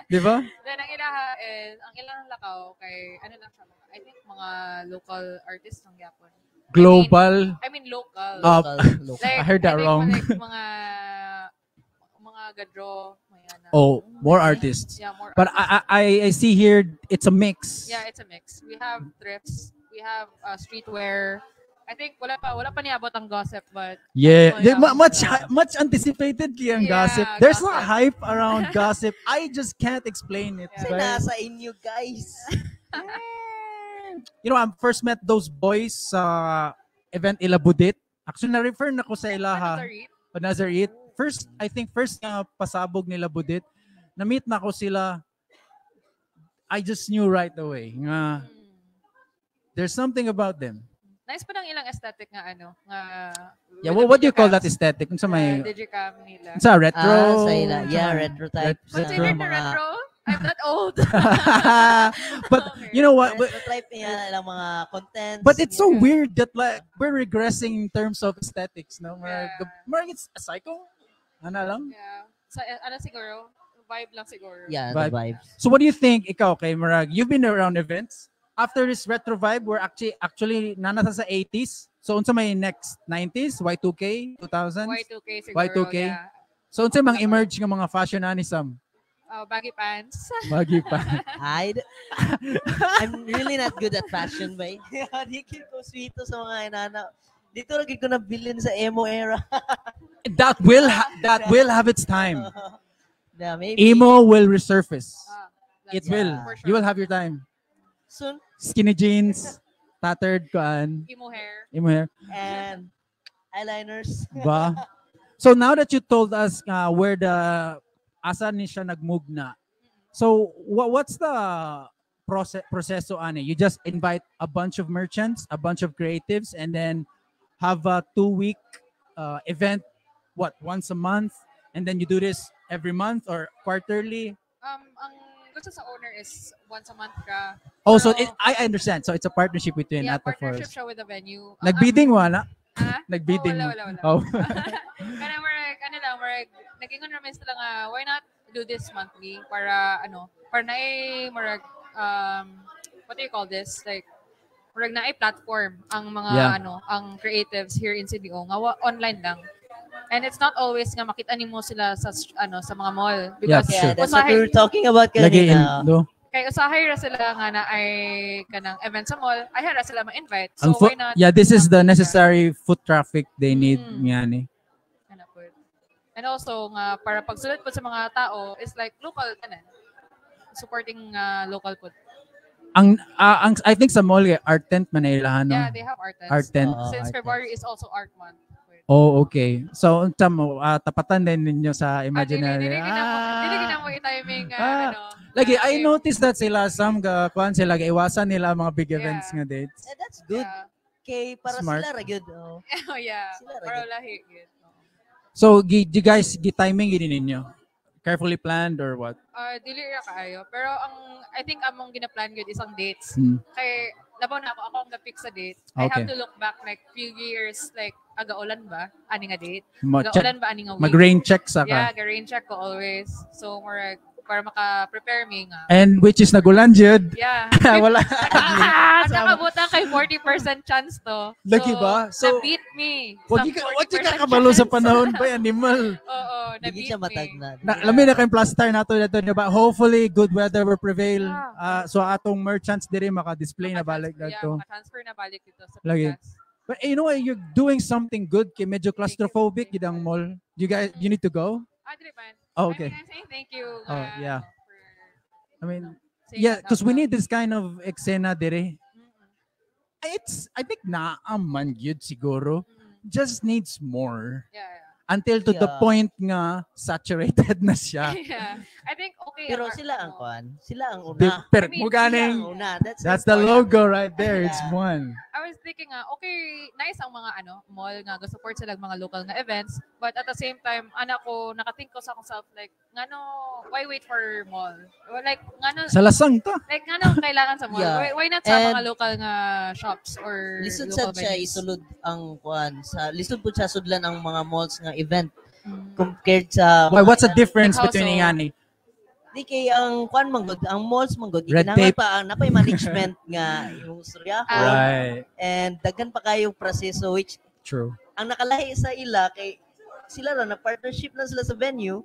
Speaker 2: Di ba?
Speaker 6: Then ang ilaha is, ang ilang lakaw kay, ano lang siya, mga, I think mga local artists ng Yapon.
Speaker 2: Global.
Speaker 6: I mean local.
Speaker 3: Local, local.
Speaker 6: Like,
Speaker 2: I heard that
Speaker 6: think
Speaker 2: wrong.
Speaker 6: Like, mga gadro, mga na.
Speaker 2: Oh, more artists.
Speaker 6: Yeah, more
Speaker 2: But
Speaker 6: artists.
Speaker 2: I see here it's a mix.
Speaker 6: Yeah, it's a mix. We have thrifts, we have streetwear. I think wala pa niabot ang gossip, but
Speaker 2: Yeah,
Speaker 6: Oh, yeah.
Speaker 2: much anticipated kaya ang
Speaker 6: Yeah,
Speaker 2: gossip. There's a
Speaker 6: gossip.
Speaker 2: hype around gossip. I just can't explain it.
Speaker 6: Yeah.
Speaker 3: Kasi
Speaker 2: But,
Speaker 3: nasa inyo, guys.
Speaker 2: I first met those boys sa event Ilabudit. Actually, na-refer na ko sa ilaha.
Speaker 6: Ano, sorry?
Speaker 2: Nazareth. First, I think first nga pasabog nila Budit, na-meet na ko sila. I just knew right away nga there's something about them.
Speaker 6: Nice pa ng ilang aesthetic nga ano, nga
Speaker 2: Yeah,
Speaker 6: with the
Speaker 2: what do you call that
Speaker 6: digicams.
Speaker 2: aesthetic? Unsa may
Speaker 6: Digicam nila.
Speaker 2: unsa retro?
Speaker 3: Ah, sa ila. Yeah,
Speaker 2: Unsa may-
Speaker 3: retro type.
Speaker 6: Considered na
Speaker 3: Mga-
Speaker 6: retro? I'm not old.
Speaker 2: But
Speaker 6: Okay.
Speaker 2: you know what? But,
Speaker 3: Retro type niya, ilang mga contents.
Speaker 2: but it's so
Speaker 6: Yeah.
Speaker 2: weird that like we're regressing in terms of aesthetics, no? Marag,
Speaker 6: Yeah.
Speaker 2: marag it's a cycle. Ano lang?
Speaker 6: Yeah. So, ano siguro? Vibe lang siguro.
Speaker 3: Yeah,
Speaker 2: Vibe.
Speaker 3: the vibes.
Speaker 2: So what do you think, ikaw, kay Marag? You've been around events. After this retro vibe, we're actually nanasa sa 80s. So unsa may next 90s, Y2K, 2000s?
Speaker 6: Y2K siguro.
Speaker 2: Y2K?
Speaker 6: Yeah.
Speaker 2: So unsa mang emerge nga mga fashion ani Sam?
Speaker 6: Baggy pants.
Speaker 2: Baggy pa.
Speaker 3: I'm really not good at fashion, bay. Di ko sweeto sa mga inana. Dito lagi ko nabilin sa emo era.
Speaker 2: That will have its time.
Speaker 3: Yeah, maybe.
Speaker 2: Emo will resurface.
Speaker 6: Ah,
Speaker 2: It
Speaker 6: that's
Speaker 2: will.
Speaker 6: For sure.
Speaker 2: You will have your time.
Speaker 3: Soon.
Speaker 2: Skinny jeans, tattered kuan,
Speaker 6: Emo hair.
Speaker 2: emo hair.
Speaker 3: And eyeliners.
Speaker 2: Ba? So now that you told us where the asa ni siya nagmugna. So what's the process proseso ani? You just invite a bunch of merchants, a bunch of creatives, and then have a 2-week event what once a month, and then you do this every month or quarterly.
Speaker 6: Ang gusto sa owner is once a month ka.
Speaker 2: Oh, so
Speaker 6: Pero-
Speaker 2: I understand. So it's a partnership between
Speaker 6: Yeah,
Speaker 2: at the
Speaker 6: partnership
Speaker 2: forest.
Speaker 6: siya with the venue.
Speaker 2: Nagbidding wala?
Speaker 6: Ha?
Speaker 2: Nagbidding.
Speaker 6: Oh, wala, wala, wala.
Speaker 2: Oh.
Speaker 6: Kana marag, ano lang, marag, nag-ingon naman sila nga, why not do this monthly para, ano, para na marag, what do you call this? Like, marag na platform ang mga, ano, ang creatives here in CDO, nga online lang. And it's not always nga makita nimo sila sa, ano, sa mga mall.
Speaker 2: Yeah,
Speaker 6: Because,
Speaker 2: sure.
Speaker 3: Yeah, that's what we
Speaker 6: usahay,
Speaker 3: were talking about
Speaker 2: Lagi in,
Speaker 3: kanina.
Speaker 2: no?
Speaker 6: kay usahay ra sila nga na ay kanang event sa mall, ay ra sila ma-invite.
Speaker 2: Ang
Speaker 6: So, why not?
Speaker 2: yeah, this is the
Speaker 6: monthly siya?
Speaker 2: necessary foot traffic they need. Nga ni.
Speaker 6: Ano po. And also nga para pagsulod po sa mga tao is like local tanan. Supporting local po.
Speaker 2: Ang I think sa mall kay art tent man na ilahan, no?
Speaker 6: Yeah, they have art tents.
Speaker 2: Art tent.
Speaker 3: Oo,
Speaker 6: Since
Speaker 3: art
Speaker 6: February is also art month. gyud.
Speaker 2: Oh, okay. So unsa mo tapatan din ninyo sa
Speaker 6: Ah, dili,
Speaker 2: imaginary.
Speaker 6: dili dili gid mo i-timing ano.
Speaker 2: Lagi I
Speaker 6: game.
Speaker 2: noticed that sila some ga kuan sila iwasan nila ang mga big events nga dates.
Speaker 3: Eh, that's good.
Speaker 6: Yeah.
Speaker 3: Kay para
Speaker 2: Smart.
Speaker 3: sila ra gyud. Oh.
Speaker 6: Oh, yeah.
Speaker 3: Sila ra
Speaker 6: Para
Speaker 3: gyud.
Speaker 6: lahi gyud. Oo.
Speaker 2: So gi you guys gi timing gid ninyo? Carefully planned or what?
Speaker 6: Dili ra kaayo. Pero ang I think among ginaplan gyud isang dates. Kay labaw na ako ang ga-pick sa date. I have to look back like few years, like aga-ulan ba ani nga date?
Speaker 2: Check,
Speaker 6: Aga-ulan ba ani nga week?
Speaker 2: mag-rain check sa
Speaker 6: Yeah,
Speaker 2: ka.
Speaker 6: ga-rain check ko always. So more para maka-prepare me nga.
Speaker 2: And which is nagulan jud.
Speaker 6: Yeah.
Speaker 2: Wala.
Speaker 6: Ang nakabutan kay 40% chance to.
Speaker 2: Lagi ba?
Speaker 6: So,
Speaker 2: So,
Speaker 6: na-beat me.
Speaker 2: Wag
Speaker 6: Sa
Speaker 2: ka wag ka
Speaker 6: 40%
Speaker 2: kabalo sa
Speaker 6: chance.
Speaker 2: panahon ba animal.
Speaker 6: Oo,
Speaker 3: Dili
Speaker 6: na-beat
Speaker 3: siya
Speaker 6: me.
Speaker 3: matag na.
Speaker 2: Na, lami na kayong plaster nato dito niya ba? Hopefully good weather will prevail.
Speaker 6: Yeah.
Speaker 2: So atong merchants diri maka-display na balik
Speaker 6: Yeah,
Speaker 2: dito.
Speaker 6: maka-transfer na balik dito sa
Speaker 2: Lagi.
Speaker 6: Pinas.
Speaker 2: But you know what, you're doing something good kay medyo claustrophobic gid ang mall. You guys, you need to go?
Speaker 6: Ah, dili man.
Speaker 2: Oh, okay.
Speaker 6: I mean, I'm saying thank you.
Speaker 2: Oh, yeah.
Speaker 6: For
Speaker 2: I mean,
Speaker 6: saying
Speaker 2: yeah,
Speaker 6: that
Speaker 2: because
Speaker 6: out
Speaker 2: we
Speaker 6: loud.
Speaker 2: need this kind of eksena diri. It's I think naa man gyud siguro. Just needs more.
Speaker 6: Yeah.
Speaker 2: Until to the point nga saturated na siya.
Speaker 6: Yeah. I think okay.
Speaker 3: Pero
Speaker 6: ang
Speaker 3: sila ang kuan, sila ang una.
Speaker 2: Pero
Speaker 6: I mean,
Speaker 2: mo ganing,
Speaker 3: Sila ang una.
Speaker 2: that's the
Speaker 3: important.
Speaker 2: logo right there. It's
Speaker 3: Yeah.
Speaker 2: one.
Speaker 6: I was thinking nga, okay, nice ang mga ano, mall nga go-support sila mga local nga events, but at the same time, ana ko nakathink ko sa akong self like ngano why wait for mall? Or like ngano
Speaker 2: Sa lasang ta.
Speaker 6: like ngano kailangan sa mall?
Speaker 3: Yeah.
Speaker 6: Why not sa
Speaker 3: And
Speaker 6: mga local nga shops or
Speaker 3: Lisod
Speaker 6: local
Speaker 3: sad siya
Speaker 6: venues?
Speaker 3: isulod ang kuan sa lisod pud siya sudlan ang mga malls nga event compared sa
Speaker 2: Why, what's the difference
Speaker 6: Like how
Speaker 2: between
Speaker 6: so?
Speaker 2: ingani?
Speaker 3: Di kay ang kuan man gud, ang malls man gud,
Speaker 2: Red
Speaker 3: kinahanglan
Speaker 2: tape.
Speaker 3: pa ang napay management nga yung suryahon
Speaker 2: Right.
Speaker 3: and daghan pa kayo proseso which
Speaker 2: True.
Speaker 3: ang nakalahi sa ila kay sila ra na partnership lang sila sa venue.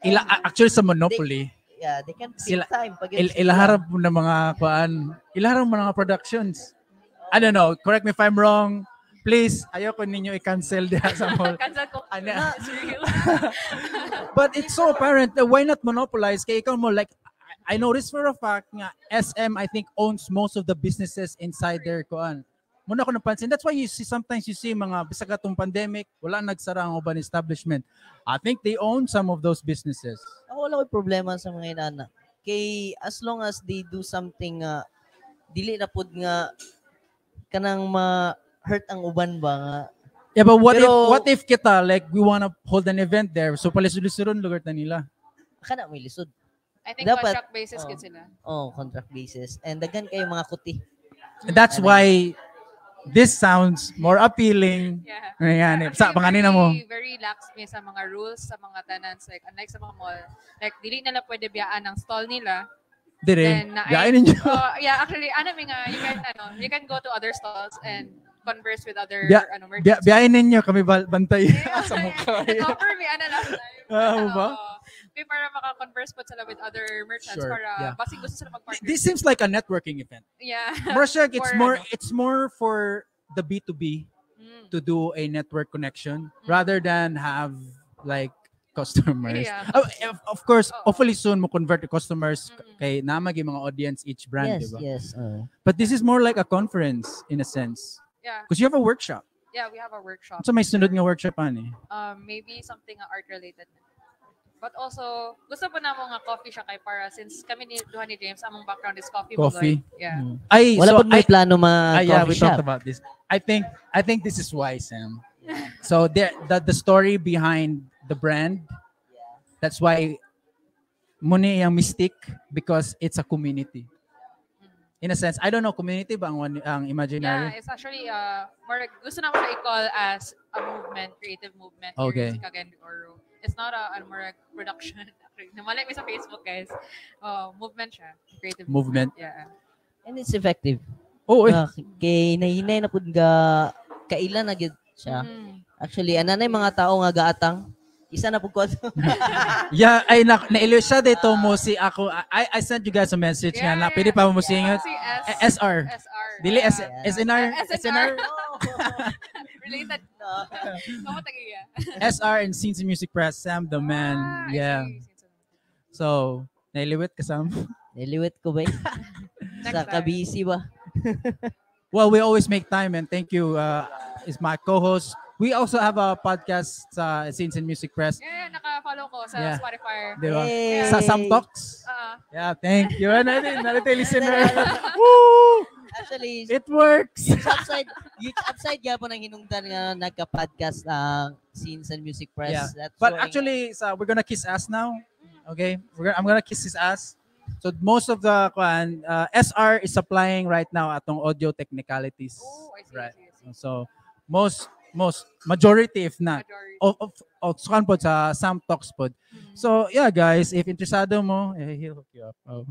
Speaker 2: Ila actually sa monopoly.
Speaker 3: Yeah, they can pick
Speaker 2: Sila
Speaker 3: time pag
Speaker 2: ilaharap mo na mga kuan, ilaharap mo na mga productions. I don't know, correct me if I'm wrong. Please, ayoko ninyo i-cancel diha sa mall.
Speaker 6: Cancel ko.
Speaker 2: Ano?
Speaker 6: It's real.
Speaker 2: But it's so apparent that why not monopolize? Kay ikaw mo, like, I noticed for a fact nga SM, I think, owns most of the businesses inside their kuan. Muna ko napansin. That's why you see, sometimes you see mga, bisag atong pandemic, wala nagsara ang uban establishment. I think they own some of those businesses.
Speaker 3: Ako wala ko'y problema sa mga inana. Kay as long as they do something nga dili na pud nga kanang ma-hurt ang uban ba nga.
Speaker 2: Yeah, but what
Speaker 3: Pero,
Speaker 2: if what if kita like we wanna hold an event there so palisod-lisodon lugar na nila?
Speaker 3: Kana may lisod.
Speaker 6: I think
Speaker 3: Dapat,
Speaker 6: contract basis gid sila.
Speaker 3: Oh, contract basis. And daghan kayo mga kuti.
Speaker 2: And that's
Speaker 3: Ano?
Speaker 2: why this sounds more appealing.
Speaker 6: Yeah.
Speaker 2: Ayan, eh. Sa
Speaker 6: Actually,
Speaker 2: panganina mo.
Speaker 6: very, very lax mi sa mga rules sa mga tenants, like unlike sa mga mall, like dili na lang pwede biyaan ang stall nila.
Speaker 2: Dire.
Speaker 6: Then,
Speaker 2: Biyaan ninyo.
Speaker 6: Oh, yeah, actually ano mi nga you can ano, you can go to other stalls and converse with other ano merchants.
Speaker 2: Biyain ninyo kami bantay sa mukha.
Speaker 6: Nag-offer mi ano last time.
Speaker 2: Ah, mo ba?
Speaker 6: Oo. May para maka-converse po sila with other merchants
Speaker 2: Sure,
Speaker 6: para
Speaker 2: yeah.
Speaker 6: basig gusto sila mag-partner.
Speaker 2: This seems like a networking event.
Speaker 6: Yeah.
Speaker 2: More siya, it's
Speaker 6: For
Speaker 2: more
Speaker 6: ano.
Speaker 2: it's more for the B2B to do a network connection rather than have like customers.
Speaker 6: Yeah.
Speaker 2: Oh, of course, hopefully soon mo convert the customers kay namagi mga audience each brand,
Speaker 3: Yes,
Speaker 2: diba?
Speaker 3: yes.
Speaker 2: But this is more like a conference in a sense.
Speaker 6: Yeah.
Speaker 2: Because you have a workshop.
Speaker 6: Yeah, we have a workshop.
Speaker 2: So may sunod nga workshop ani.
Speaker 6: Maybe something art related. But also, gusto po namo nga coffee siya kay para since kami ni duha ni James, among background is coffee.
Speaker 2: Coffee.
Speaker 6: Buloy. Yeah.
Speaker 2: Ay,
Speaker 3: Wala
Speaker 2: so
Speaker 3: pud may plano ma
Speaker 2: yeah,
Speaker 3: coffee
Speaker 2: we talked
Speaker 3: shop.
Speaker 2: about this. I think this is why, Sam. So the story behind the brand. That's why muna yung mystic because it's a community. In a sense, I don't know, community ba ang, ang imaginary?
Speaker 6: Yeah, it's actually more like, gusto naman siya i-call as a movement, creative movement here
Speaker 2: Okay.
Speaker 6: in Cagayan de Oro. It's not a more like production. Namalay mi sa Facebook, guys. Movement siya. Creative
Speaker 2: Movement.
Speaker 6: Yeah.
Speaker 3: And it's effective.
Speaker 2: Oh, eh.
Speaker 3: Kay nahinay na pud ga kaila na gyud siya. Actually, ana na yung mga tao nga gaatang. Isa na pud ko.
Speaker 2: Yeah, ay na nailiw siya dito mo si ako. I sent you guys a message nga na pwede pa mo singot.
Speaker 6: Si S-
Speaker 2: SR.
Speaker 6: SR.
Speaker 2: Dili S SNR
Speaker 6: SNR.
Speaker 2: SNR
Speaker 6: Related. Kamu tagiya.
Speaker 2: SR and Scenes and Music Press, Sam the man. Yeah. So, nailiwit ka Sam?
Speaker 3: Nailiwit ko ba? Sa kabisi ba?
Speaker 2: Well, we always make time, and thank you. Is my co-host. We also have a podcast sa Scenes and Music Press.
Speaker 6: Yeah, naka-follow ko sa Spotify.
Speaker 2: Di ba?
Speaker 3: Hey.
Speaker 2: Sa Sam Talks. Yeah, thank you. Narito listener. Woo!
Speaker 3: Actually,
Speaker 2: It works.
Speaker 3: Huge upside gyapon ang hinungdan nga nagka-podcast ang Scenes and Music Press.
Speaker 2: Yeah.
Speaker 3: That's
Speaker 2: But
Speaker 3: showing-
Speaker 2: actually, sa we're gonna kiss ass now. Okay, I'm gonna kiss his ass. So most of the kuan, SR is supplying right now atong audio technicalities.
Speaker 6: Oh, I see,
Speaker 2: Right.
Speaker 6: I see, I see.
Speaker 2: So most majority, if not
Speaker 6: Majority.
Speaker 2: of kuan pod sa Sam Talks pod. So yeah, guys, if interesado mo, eh, he'll hook you up. Oh.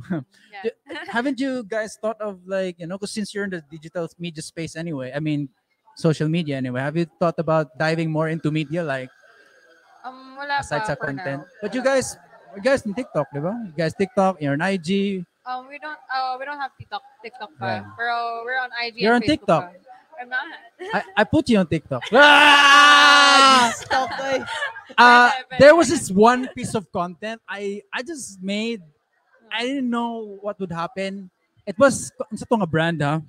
Speaker 6: Yeah.
Speaker 2: Haven't you guys thought of, like, 'cause since you're in the digital media space anyway, I mean, social media anyway, have you thought about diving more into media, like
Speaker 6: Wala
Speaker 2: aside
Speaker 6: pa
Speaker 2: sa
Speaker 6: for
Speaker 2: content?
Speaker 6: now.
Speaker 2: But you
Speaker 6: Wala pa.
Speaker 2: guys in TikTok, di ba? You guys TikTok, you're on IG.
Speaker 6: We don't have TikTok pa.
Speaker 2: Right.
Speaker 6: Pero we're on IG
Speaker 2: You're
Speaker 6: and
Speaker 2: on
Speaker 6: Facebook
Speaker 2: TikTok.
Speaker 6: pa. I'm not.
Speaker 2: I put you on TikTok. Ah!
Speaker 3: Stop, eh.
Speaker 2: There was this one piece of content I just made. I didn't know what would happen. It was sa to nga brand, ha?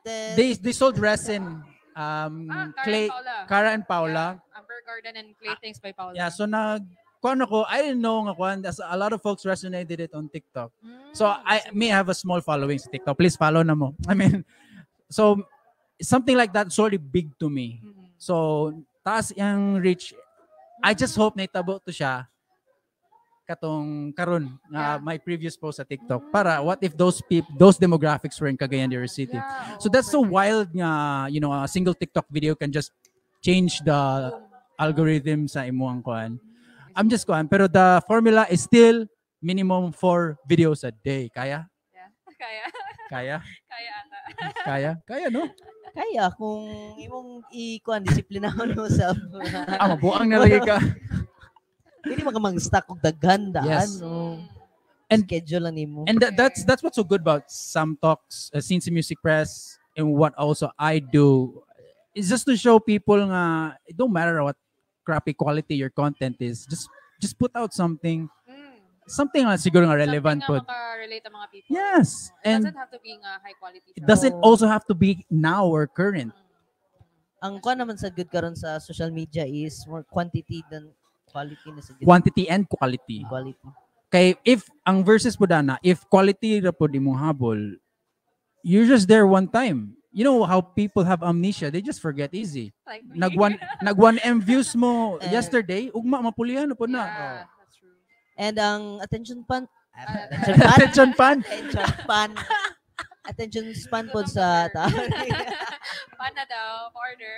Speaker 2: They sold resin,
Speaker 6: Ah, Cara
Speaker 2: clay,
Speaker 6: and Paula.
Speaker 2: Cara and Paula.
Speaker 6: Yeah, Amber Garden and Clay Things by Paula.
Speaker 2: Yeah, so nag kuan ako, I didn't know nga kuan, a lot of folks resonated it on TikTok. So I may have a small following sa TikTok. Please follow na mo. I mean, so something like that is already big to me. So taas yung reach. I just hope na itabo to siya katong karon nga my previous post sa TikTok para what if those people, those demographics were in Cagayan de Oro City.
Speaker 6: Yeah,
Speaker 2: So
Speaker 6: oo,
Speaker 2: that's so
Speaker 6: pwede.
Speaker 2: wild nga, a single TikTok video can just change the algorithm sa imuang kuan. I'm just kuan, pero the formula is still minimum four videos a day. Kaya?
Speaker 6: Yeah. Kaya.
Speaker 2: Kaya?
Speaker 6: Kaya ata.
Speaker 2: Kaya? Kaya, no?
Speaker 3: Kaya kung imong i-kuan, disiplinahon mo sa
Speaker 2: Ah, mabuang na lagi ka.
Speaker 3: Hindi man ka mag-stack og daghan daan
Speaker 2: Yes.
Speaker 3: no.
Speaker 2: And
Speaker 3: Schedule lang nimo.
Speaker 2: And that's what's so good about Sam Talks, Scenes and Music Press, and what also I do is just to show people nga it don't matter what crappy quality your content is, just put out something, something lang siguro nga relevant
Speaker 6: Something
Speaker 2: pod.
Speaker 6: nga makarelate ang mga people.
Speaker 2: Yes,
Speaker 6: It
Speaker 2: and
Speaker 6: doesn't have to be nga high quality.
Speaker 2: it doesn't
Speaker 3: Oo.
Speaker 2: also have to be now or current.
Speaker 3: Ang kuan naman sa good karon sa social media is more quantity than quality na sa good.
Speaker 2: Quantity and quality.
Speaker 3: Quality.
Speaker 2: Kay if ang versus po dana, if quality ra pod imong habol, you're just there one time. You know how people have amnesia, they just forget easy.
Speaker 6: Like me.
Speaker 2: Nag 1M views mo
Speaker 3: Eh.
Speaker 2: yesterday, ugma mapulihan na po na.
Speaker 6: Yeah, that's true.
Speaker 3: And ang attention span
Speaker 6: Ah,
Speaker 3: attention span
Speaker 2: Attention pan.
Speaker 3: attention span attention span pod sa tao.
Speaker 6: Pana daw, order.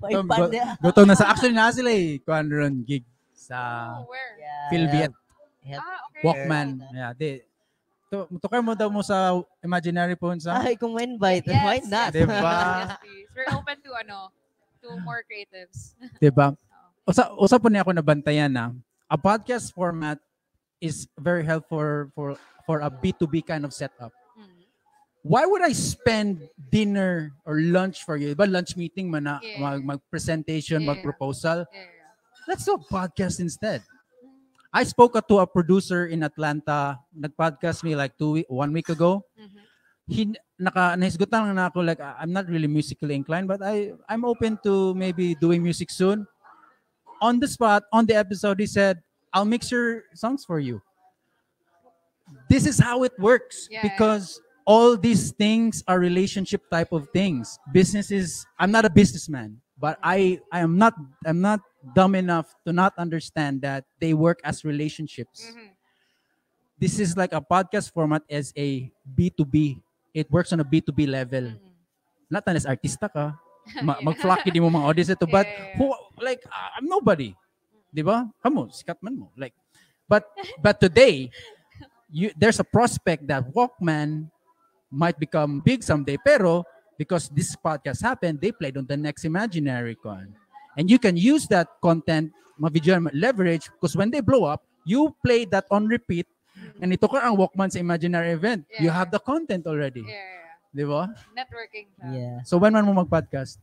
Speaker 3: May pan niya.
Speaker 2: Gutom na sa, actually na sila eh kuan ron gig sa
Speaker 6: Oh, where?
Speaker 3: Yeah.
Speaker 2: Philviet.
Speaker 3: Yeah.
Speaker 6: Ah, okay.
Speaker 2: Walkman. Yeah, di to tukar mo daw mo sa imaginary phone sa
Speaker 3: Ay, kung invite,
Speaker 6: Yes,
Speaker 3: why not?
Speaker 6: yes,
Speaker 2: Diba?
Speaker 6: Yes, please. We're open to ano, to more creatives.
Speaker 2: Diba? Usa po niya ako nabantayan na a podcast format is very helpful for a B2B kind of setup. Why would I spend dinner or lunch for you? Diba lunch meeting man na mag presentation, mag-proposal. Let's do a podcast instead. I spoke to a producer in Atlanta. Nag-podcast me like 1 week ago. He naka nahisgutan lang na ako, like, I'm not really musically inclined, but I'm open to maybe doing music soon. On the spot, on the episode, he said, "I'll mix your songs for you." This is how it works because all these things are relationship type of things. Businesses, I'm not a businessman, but I'm not dumb enough to not understand that they work as relationships. This is like a podcast format as a B2B. It works on a B2B level. Not unless artista ka, mag-flock yun mo mga audience ito, but who, like, I'm nobody. Di ba? Kamo, sikat man mo. Like, but today, there's a prospect that Walkman might become big someday, pero because this podcast happened, they played on the next Imaginary Con. And you can use that content, ma-video, leverage, because when they blow up, you play that on repeat, and ito ka ang Walkman sa Imaginary event. You have the content already.
Speaker 6: Yeah.
Speaker 2: Di ba?
Speaker 6: Networking siya.
Speaker 3: Yeah.
Speaker 2: So when man mo mag-podcast?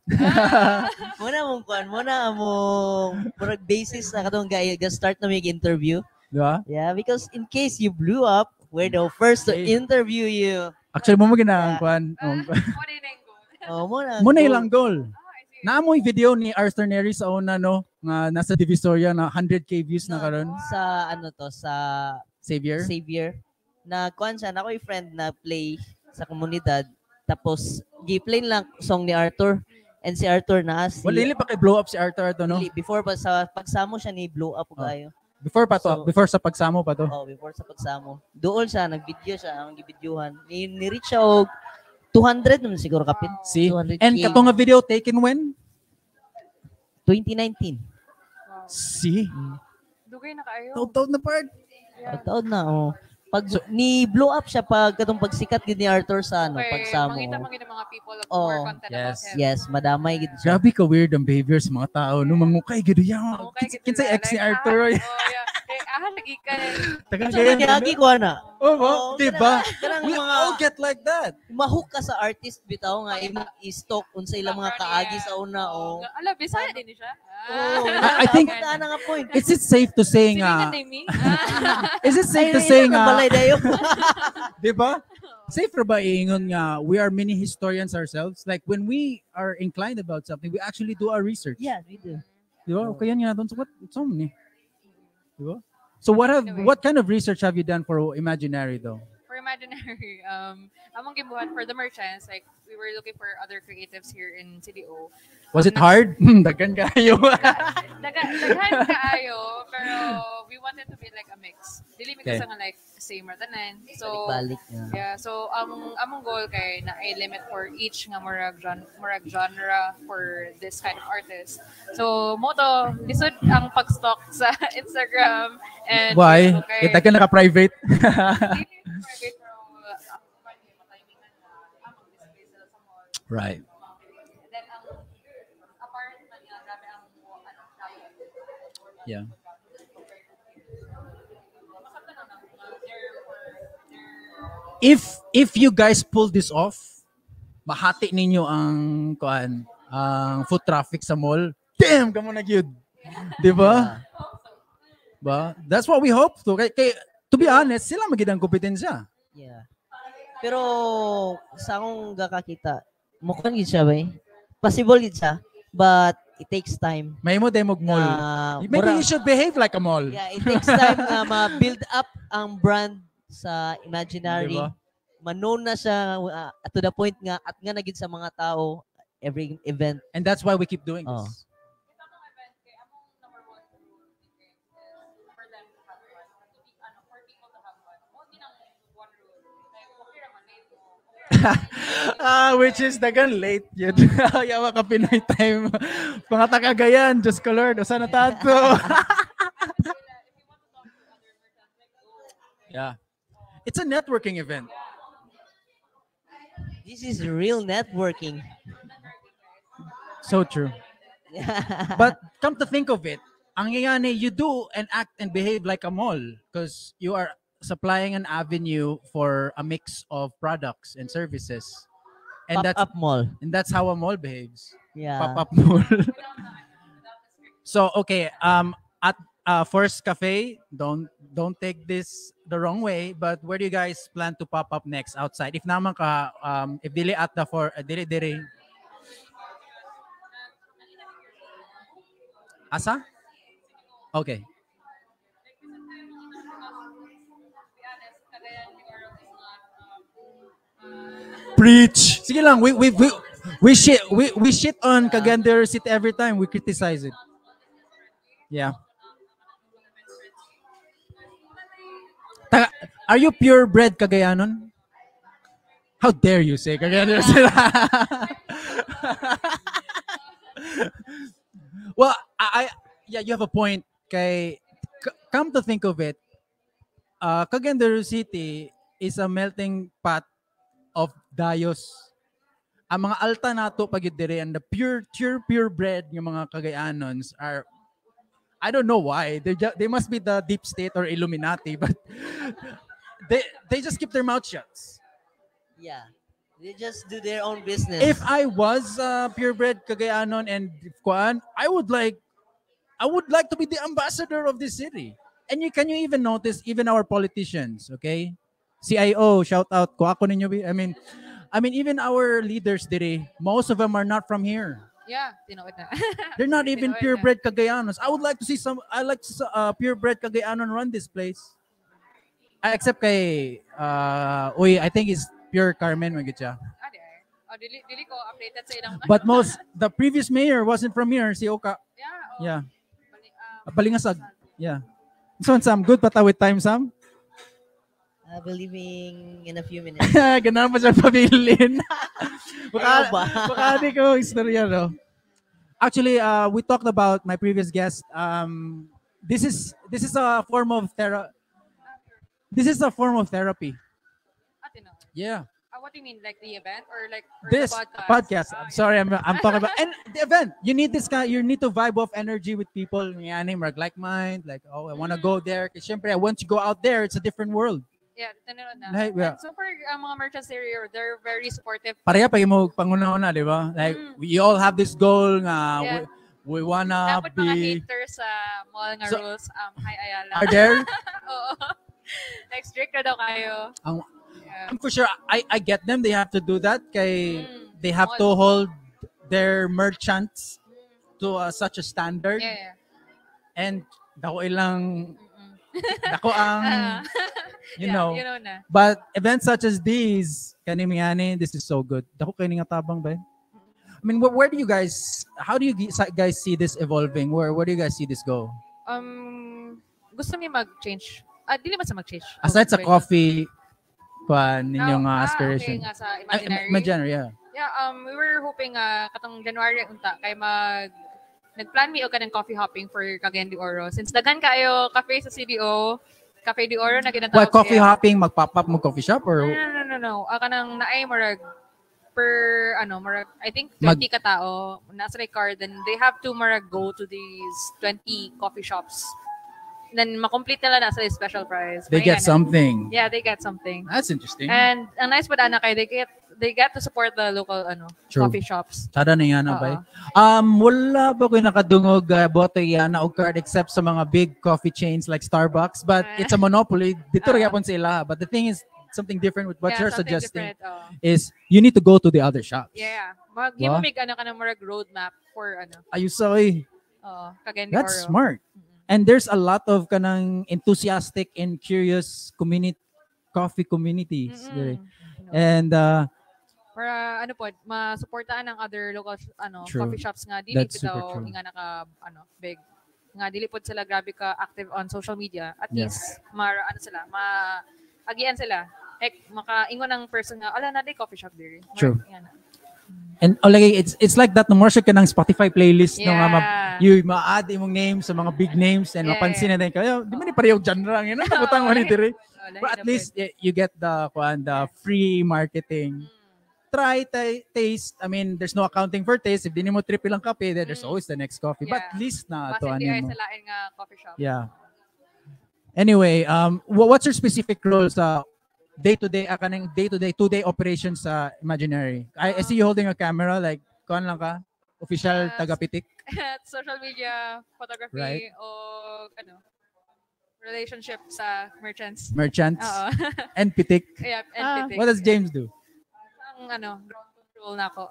Speaker 3: Muna mong kuan, muna mong murag basis na katong gaya start na may interview.
Speaker 2: Di ba?
Speaker 3: Yeah, because in case you blew up, we're the first to interview you.
Speaker 2: Actually, mo mo ginang kuan.
Speaker 6: Mo din ang goal.
Speaker 3: Oh, mo na.
Speaker 2: Mo na ilang goal.
Speaker 6: Ah, I see.
Speaker 2: Naamoy video ni Arthur Neri sa una, no, nga nasa Divisoria na 100K views na karon.
Speaker 3: Sa ano to, sa
Speaker 2: Xavier.
Speaker 3: Xavier. Na kuan siya, na ako'y friend na play sa komunidad. Tapos, gi-play lang song ni Arthur. And si Arthur na si
Speaker 2: Well, dili pa kay blow up si Arthur ato, no?
Speaker 3: Dili, before pa sa pagsamo siya ni blow up
Speaker 2: Oh.
Speaker 3: kayo.
Speaker 2: Before pa to,
Speaker 3: So-
Speaker 2: before sa pagsamo pa to.
Speaker 3: Oh, before sa pagsamo. Dool siya, nag-video siya, ang gibidyuhan. Ni-reach siya og 200 naman siguro kapin.
Speaker 2: See?
Speaker 3: 200K.
Speaker 2: And katong nga video taken when?
Speaker 3: 2019.
Speaker 6: Wow.
Speaker 2: See?
Speaker 6: Dugay na kaayo.
Speaker 2: Taud-taud na part.
Speaker 6: Yeah.
Speaker 3: Taod na, oh. Pag ni blow up siya pag katong pagsikat gid ni Arthur sa ano,
Speaker 6: Okay,
Speaker 3: pagsamo.
Speaker 6: mangita man gid ang mga people of
Speaker 3: Oh.
Speaker 6: more content
Speaker 2: Yes.
Speaker 6: about him.
Speaker 3: Yes, madamay gid siya.
Speaker 2: Grabe ka weird ang behavior sa mga tao. No, mangukay gid ya.
Speaker 6: Okay, gid
Speaker 2: Kinsay
Speaker 6: sila.
Speaker 2: ex ni
Speaker 6: Like,
Speaker 2: Arthur.
Speaker 6: ah,
Speaker 2: Oy.
Speaker 6: oh, yeah. Eh, lagi ka.
Speaker 2: Taga
Speaker 3: So, Lagi ko ana.
Speaker 2: Oh, oh,
Speaker 3: Oo,
Speaker 2: diba?
Speaker 3: Kanang
Speaker 2: We
Speaker 3: mga
Speaker 2: all get like that.
Speaker 3: mahook ka sa artist bitaw nga imong i-stalk unsa ilang mga kaagi sa una oh.
Speaker 6: Ala, Bisaya din siya.
Speaker 3: Oh,
Speaker 2: I think-
Speaker 3: ana nga point.
Speaker 2: Is it safe to say nga?
Speaker 6: Silingan ni me. Ah.
Speaker 2: Is it safe
Speaker 3: Ay,
Speaker 2: to say
Speaker 3: ilang
Speaker 2: nga?
Speaker 3: balay dayo.
Speaker 2: Diba? Safe ra ba iingon nga we are mini historians ourselves? Like when we are inclined about something, we actually do our research.
Speaker 3: Yeah, we do.
Speaker 2: Diba? Okay yan nga doon. So what? So many. Diba? So what have
Speaker 6: Anyway.
Speaker 2: what kind of research have you done for Imaginary though?
Speaker 6: For Imaginary, among gibuhat for the merchants, like we were looking for other creatives here in CDO.
Speaker 2: Was it hard? Daghan kayo.
Speaker 6: Daghan kaayo, pero we wanted to be like a mix. Dili mi
Speaker 2: Okay.
Speaker 6: okay. nga like same ra tanan. So
Speaker 3: Balik. Yeah.
Speaker 6: yeah, so ang among goal kay na a limit for each nga murag genre, murag genre for this kind of artist. So mo to lisod ang pag-stalk sa Instagram and
Speaker 2: Why?
Speaker 6: Facebook
Speaker 2: Eh, daghan naka-private.
Speaker 6: Dili private pero ang uban kay matimingan na mag-display sila sa mall.
Speaker 2: Right.
Speaker 6: And then ang apart man nga grabe ang ano travel.
Speaker 2: Yeah.
Speaker 6: Masabtan na lang nga they're for their
Speaker 2: If you guys pull this off, mahati ninyo ang kuan, ang foot traffic sa mall. Damn, kamo na gyud. Di ba? Ba? That's what we hope to. Kay, to be honest, sila magid ang kompetensya.
Speaker 3: Yeah. Pero sa akong gakakita, mukhang gid siya ba eh. Possible gid siya, but it takes time.
Speaker 2: May mo demog mall.
Speaker 3: Na,
Speaker 2: Maybe you should behave like a mall.
Speaker 3: Yeah, it takes time na ma-build up ang brand sa Imaginary.
Speaker 2: Diba?
Speaker 3: Ma-known na siya to the point nga at nga na gid sa mga tao every event.
Speaker 2: And that's why we keep doing
Speaker 3: Oh.
Speaker 2: this.
Speaker 6: Ito ang event kay among number one rule is for them to have fun. To be, ano, for people to have fun. Mo din ang one rule. Like, okay ra man late mo. Okay ra man late.
Speaker 2: Ah, which is dagan late yun. Yawa ka Pinoy time. Mga takagayan, Diyos ko Lord, usa na tato.
Speaker 6: If you want to talk to other merchants, like, go.
Speaker 2: Yeah. It's a networking event.
Speaker 3: This is real networking.
Speaker 2: So true. But come to think of it, ang nangyayari, you do and act and behave like a mall because you are supplying an avenue for a mix of products and services. And
Speaker 3: Pop
Speaker 2: that's
Speaker 3: up mall.
Speaker 2: and that's how a mall behaves.
Speaker 3: Yeah.
Speaker 2: Pop up mall. So okay, at First Cafe, don't take this the wrong way, but where do you guys plan to pop up next outside? If naman ka if dili at the for dili diri. Asa? Okay.
Speaker 6: Like, minsan tayo makita because, to be honest, Cagayan de Oro is not,
Speaker 2: Preach. Sige lang, we shit on Cagayan de Oro City every time we criticize it. Yeah. Are you purebred Cagayanon? How dare you say Cagayan de Oro City? Well, I yeah, you have a point. Kay come to think of it, Cagayan de Oro City is a melting pot of dayos. Ang mga alta nato pag yun dire and the purebred ng mga Cagayanons are, I don't know why. They must be the deep state or Illuminati, but they just keep their mouth shut.
Speaker 3: Yeah. They just do their own business.
Speaker 2: If I was purebred Cagayanon and kuan, I would like to be the ambassador of this city. And you can you even notice even our politicians, okay? CIO, shout out ko ako ninyo. I mean, I mean, even our leaders diri, most of them are not from here.
Speaker 6: Yeah, tinuod na.
Speaker 2: They're not even
Speaker 6: Tinuod na.
Speaker 2: purebred Cagayanos. I would like to see some, I like to purebred Cagayanon run this place. Ah, except kay, uy, I think it's pure Carmen, man gud siya.
Speaker 6: Ah, di ay. Oh, dili dili ko updated sa ilang
Speaker 2: But most, the previous mayor wasn't from here, si Oka.
Speaker 6: Yeah, oh.
Speaker 2: Yeah.
Speaker 6: Bali,
Speaker 2: Balingasag. Yeah. So, Sam, good pa ta with time, Sam?
Speaker 3: I'll be leaving in a few minutes.
Speaker 2: Ganun pa siya pabilin. Baka,
Speaker 3: Ayaw ba?
Speaker 2: baka di ko istorya, no? Actually, we talked about my previous guest. This is a form of This is a form of therapy.
Speaker 6: Ah, tinuod.
Speaker 2: Yeah.
Speaker 6: Ah, what do you mean? Like the event or like or
Speaker 2: This
Speaker 6: the podcast?
Speaker 2: podcast.
Speaker 6: Ah,
Speaker 2: I'm sorry, I'm talking about and the event. You need this kind. You need to vibe off energy with people. Ngani, marag like mind. Like, oh, I wanna go there. Kasi syempre, once you go out there, it's a different world.
Speaker 6: Yeah, tinuod na.
Speaker 2: Like, yeah.
Speaker 6: And so for ang mga merchants here, they're very supportive.
Speaker 2: Pareha pa mo panguna-una, di ba? Like, we all have this goal nga we wanna
Speaker 6: Dapat mga
Speaker 2: be
Speaker 6: haters sa mall nga
Speaker 2: So-
Speaker 6: rules, hi Ayala.
Speaker 2: Are there?
Speaker 6: Oo. Next strict na daw kayo.
Speaker 2: Ang,
Speaker 6: Yeah.
Speaker 2: I'm for sure I get them. They have to do that kay they have to
Speaker 6: Mall.
Speaker 2: hold their merchants to such a standard.
Speaker 6: Yeah.
Speaker 2: And dako ilang dako ang
Speaker 6: Ah.
Speaker 2: you
Speaker 6: Yeah,
Speaker 2: know.
Speaker 6: you know na.
Speaker 2: But events such as these, kani mingani, this is so good. Dako kay nga tabang ba? I mean, where do you guys, how do you guys see this evolving? Where do you guys see this go?
Speaker 6: Gusto mi mag-change. Ah, dili man sa mag-change.
Speaker 2: Aside sa
Speaker 6: Wait.
Speaker 2: coffee, kwan, ninyong
Speaker 6: Oh,
Speaker 2: aspiration.
Speaker 6: okay nga sa
Speaker 2: Ay,
Speaker 6: imaginary.
Speaker 2: imaginary, yeah.
Speaker 6: Yeah, we were hoping katong January unta kay mag nagplan mi og kanang coffee hopping for Cagayan de Oro. Since daghan kayo cafe sa CDO, Cafe de Oro na ginatawag
Speaker 2: What, coffee
Speaker 6: siya.
Speaker 2: hopping, mag-pop up mo coffee shop or
Speaker 6: No. Ah, kanang naay murag per ano, murag I think 20 ka tao nasa may card, then they have to murag go to these 20 coffee shops. Then makomplete nila na sa special prize.
Speaker 2: They
Speaker 6: May
Speaker 2: get
Speaker 6: ano.
Speaker 2: something.
Speaker 6: Yeah, they get something.
Speaker 2: That's interesting.
Speaker 6: And ang nice pa ana kay they get to support the local ano
Speaker 2: True.
Speaker 6: coffee shops.
Speaker 2: Sada na yan,
Speaker 6: Oo.
Speaker 2: bay. Wala ba ko nakadungog bote yan og card except sa mga big coffee chains like Starbucks, but it's a monopoly. Dito ra gyapon sila. But the thing is, something different with what
Speaker 6: Yeah,
Speaker 2: you're
Speaker 6: something
Speaker 2: suggesting
Speaker 6: different, oo.
Speaker 2: is you need to go to the other shops.
Speaker 6: Yeah. Maghimo
Speaker 2: Ba?
Speaker 6: mig ano ka ng murag roadmap for ano.
Speaker 2: Ayos oy.
Speaker 6: Oo, Cagayan de
Speaker 2: That's
Speaker 6: Oro.
Speaker 2: smart. And there's a lot of kanang enthusiastic and curious community coffee communities. Diri. And
Speaker 6: Para ano po, masuportahan ang other local ano
Speaker 2: True.
Speaker 6: coffee shops nga dili
Speaker 2: That's super
Speaker 6: bitaw
Speaker 2: true.
Speaker 6: nga naka ano big nga dili pod sila grabe ka active on social media. At least mara ano sila, ma agian sila. Like makaingon ang person nga ala na di coffee shop diri. Murag,
Speaker 2: True.
Speaker 6: nga na.
Speaker 2: And oh, like, it's like that no more siya kanang Spotify playlist no nga
Speaker 6: Yeah.
Speaker 2: you ma-add imong name sa mga big names and mapansin na din kayo. Di man ni pareho genre ang ina nabutang mo ni diri.
Speaker 6: Oo, lahi
Speaker 2: But at
Speaker 6: na
Speaker 2: least you get the kuan, the free marketing. Try taste. I mean, there's no accounting for taste. If di nimo trip ilang kape, then there's always the next coffee. But at least na to
Speaker 6: Basin di
Speaker 2: ano
Speaker 6: ay
Speaker 2: mo.
Speaker 6: sa lain nga coffee shop.
Speaker 2: Yeah. Anyway, what's your specific role sa day-to-day, kanang day-to-day, two-day operations sa Imaginary? I see you holding a camera, like, kuan lang ka? Official taga-pitik?
Speaker 6: Social media, photography,
Speaker 2: Right.
Speaker 6: o ano, relationship sa merchants.
Speaker 2: Merchants?
Speaker 6: Oo.
Speaker 2: And pitik?
Speaker 6: Yeah, and pitik.
Speaker 2: What does James do?
Speaker 6: Ang ano, ground control na ako.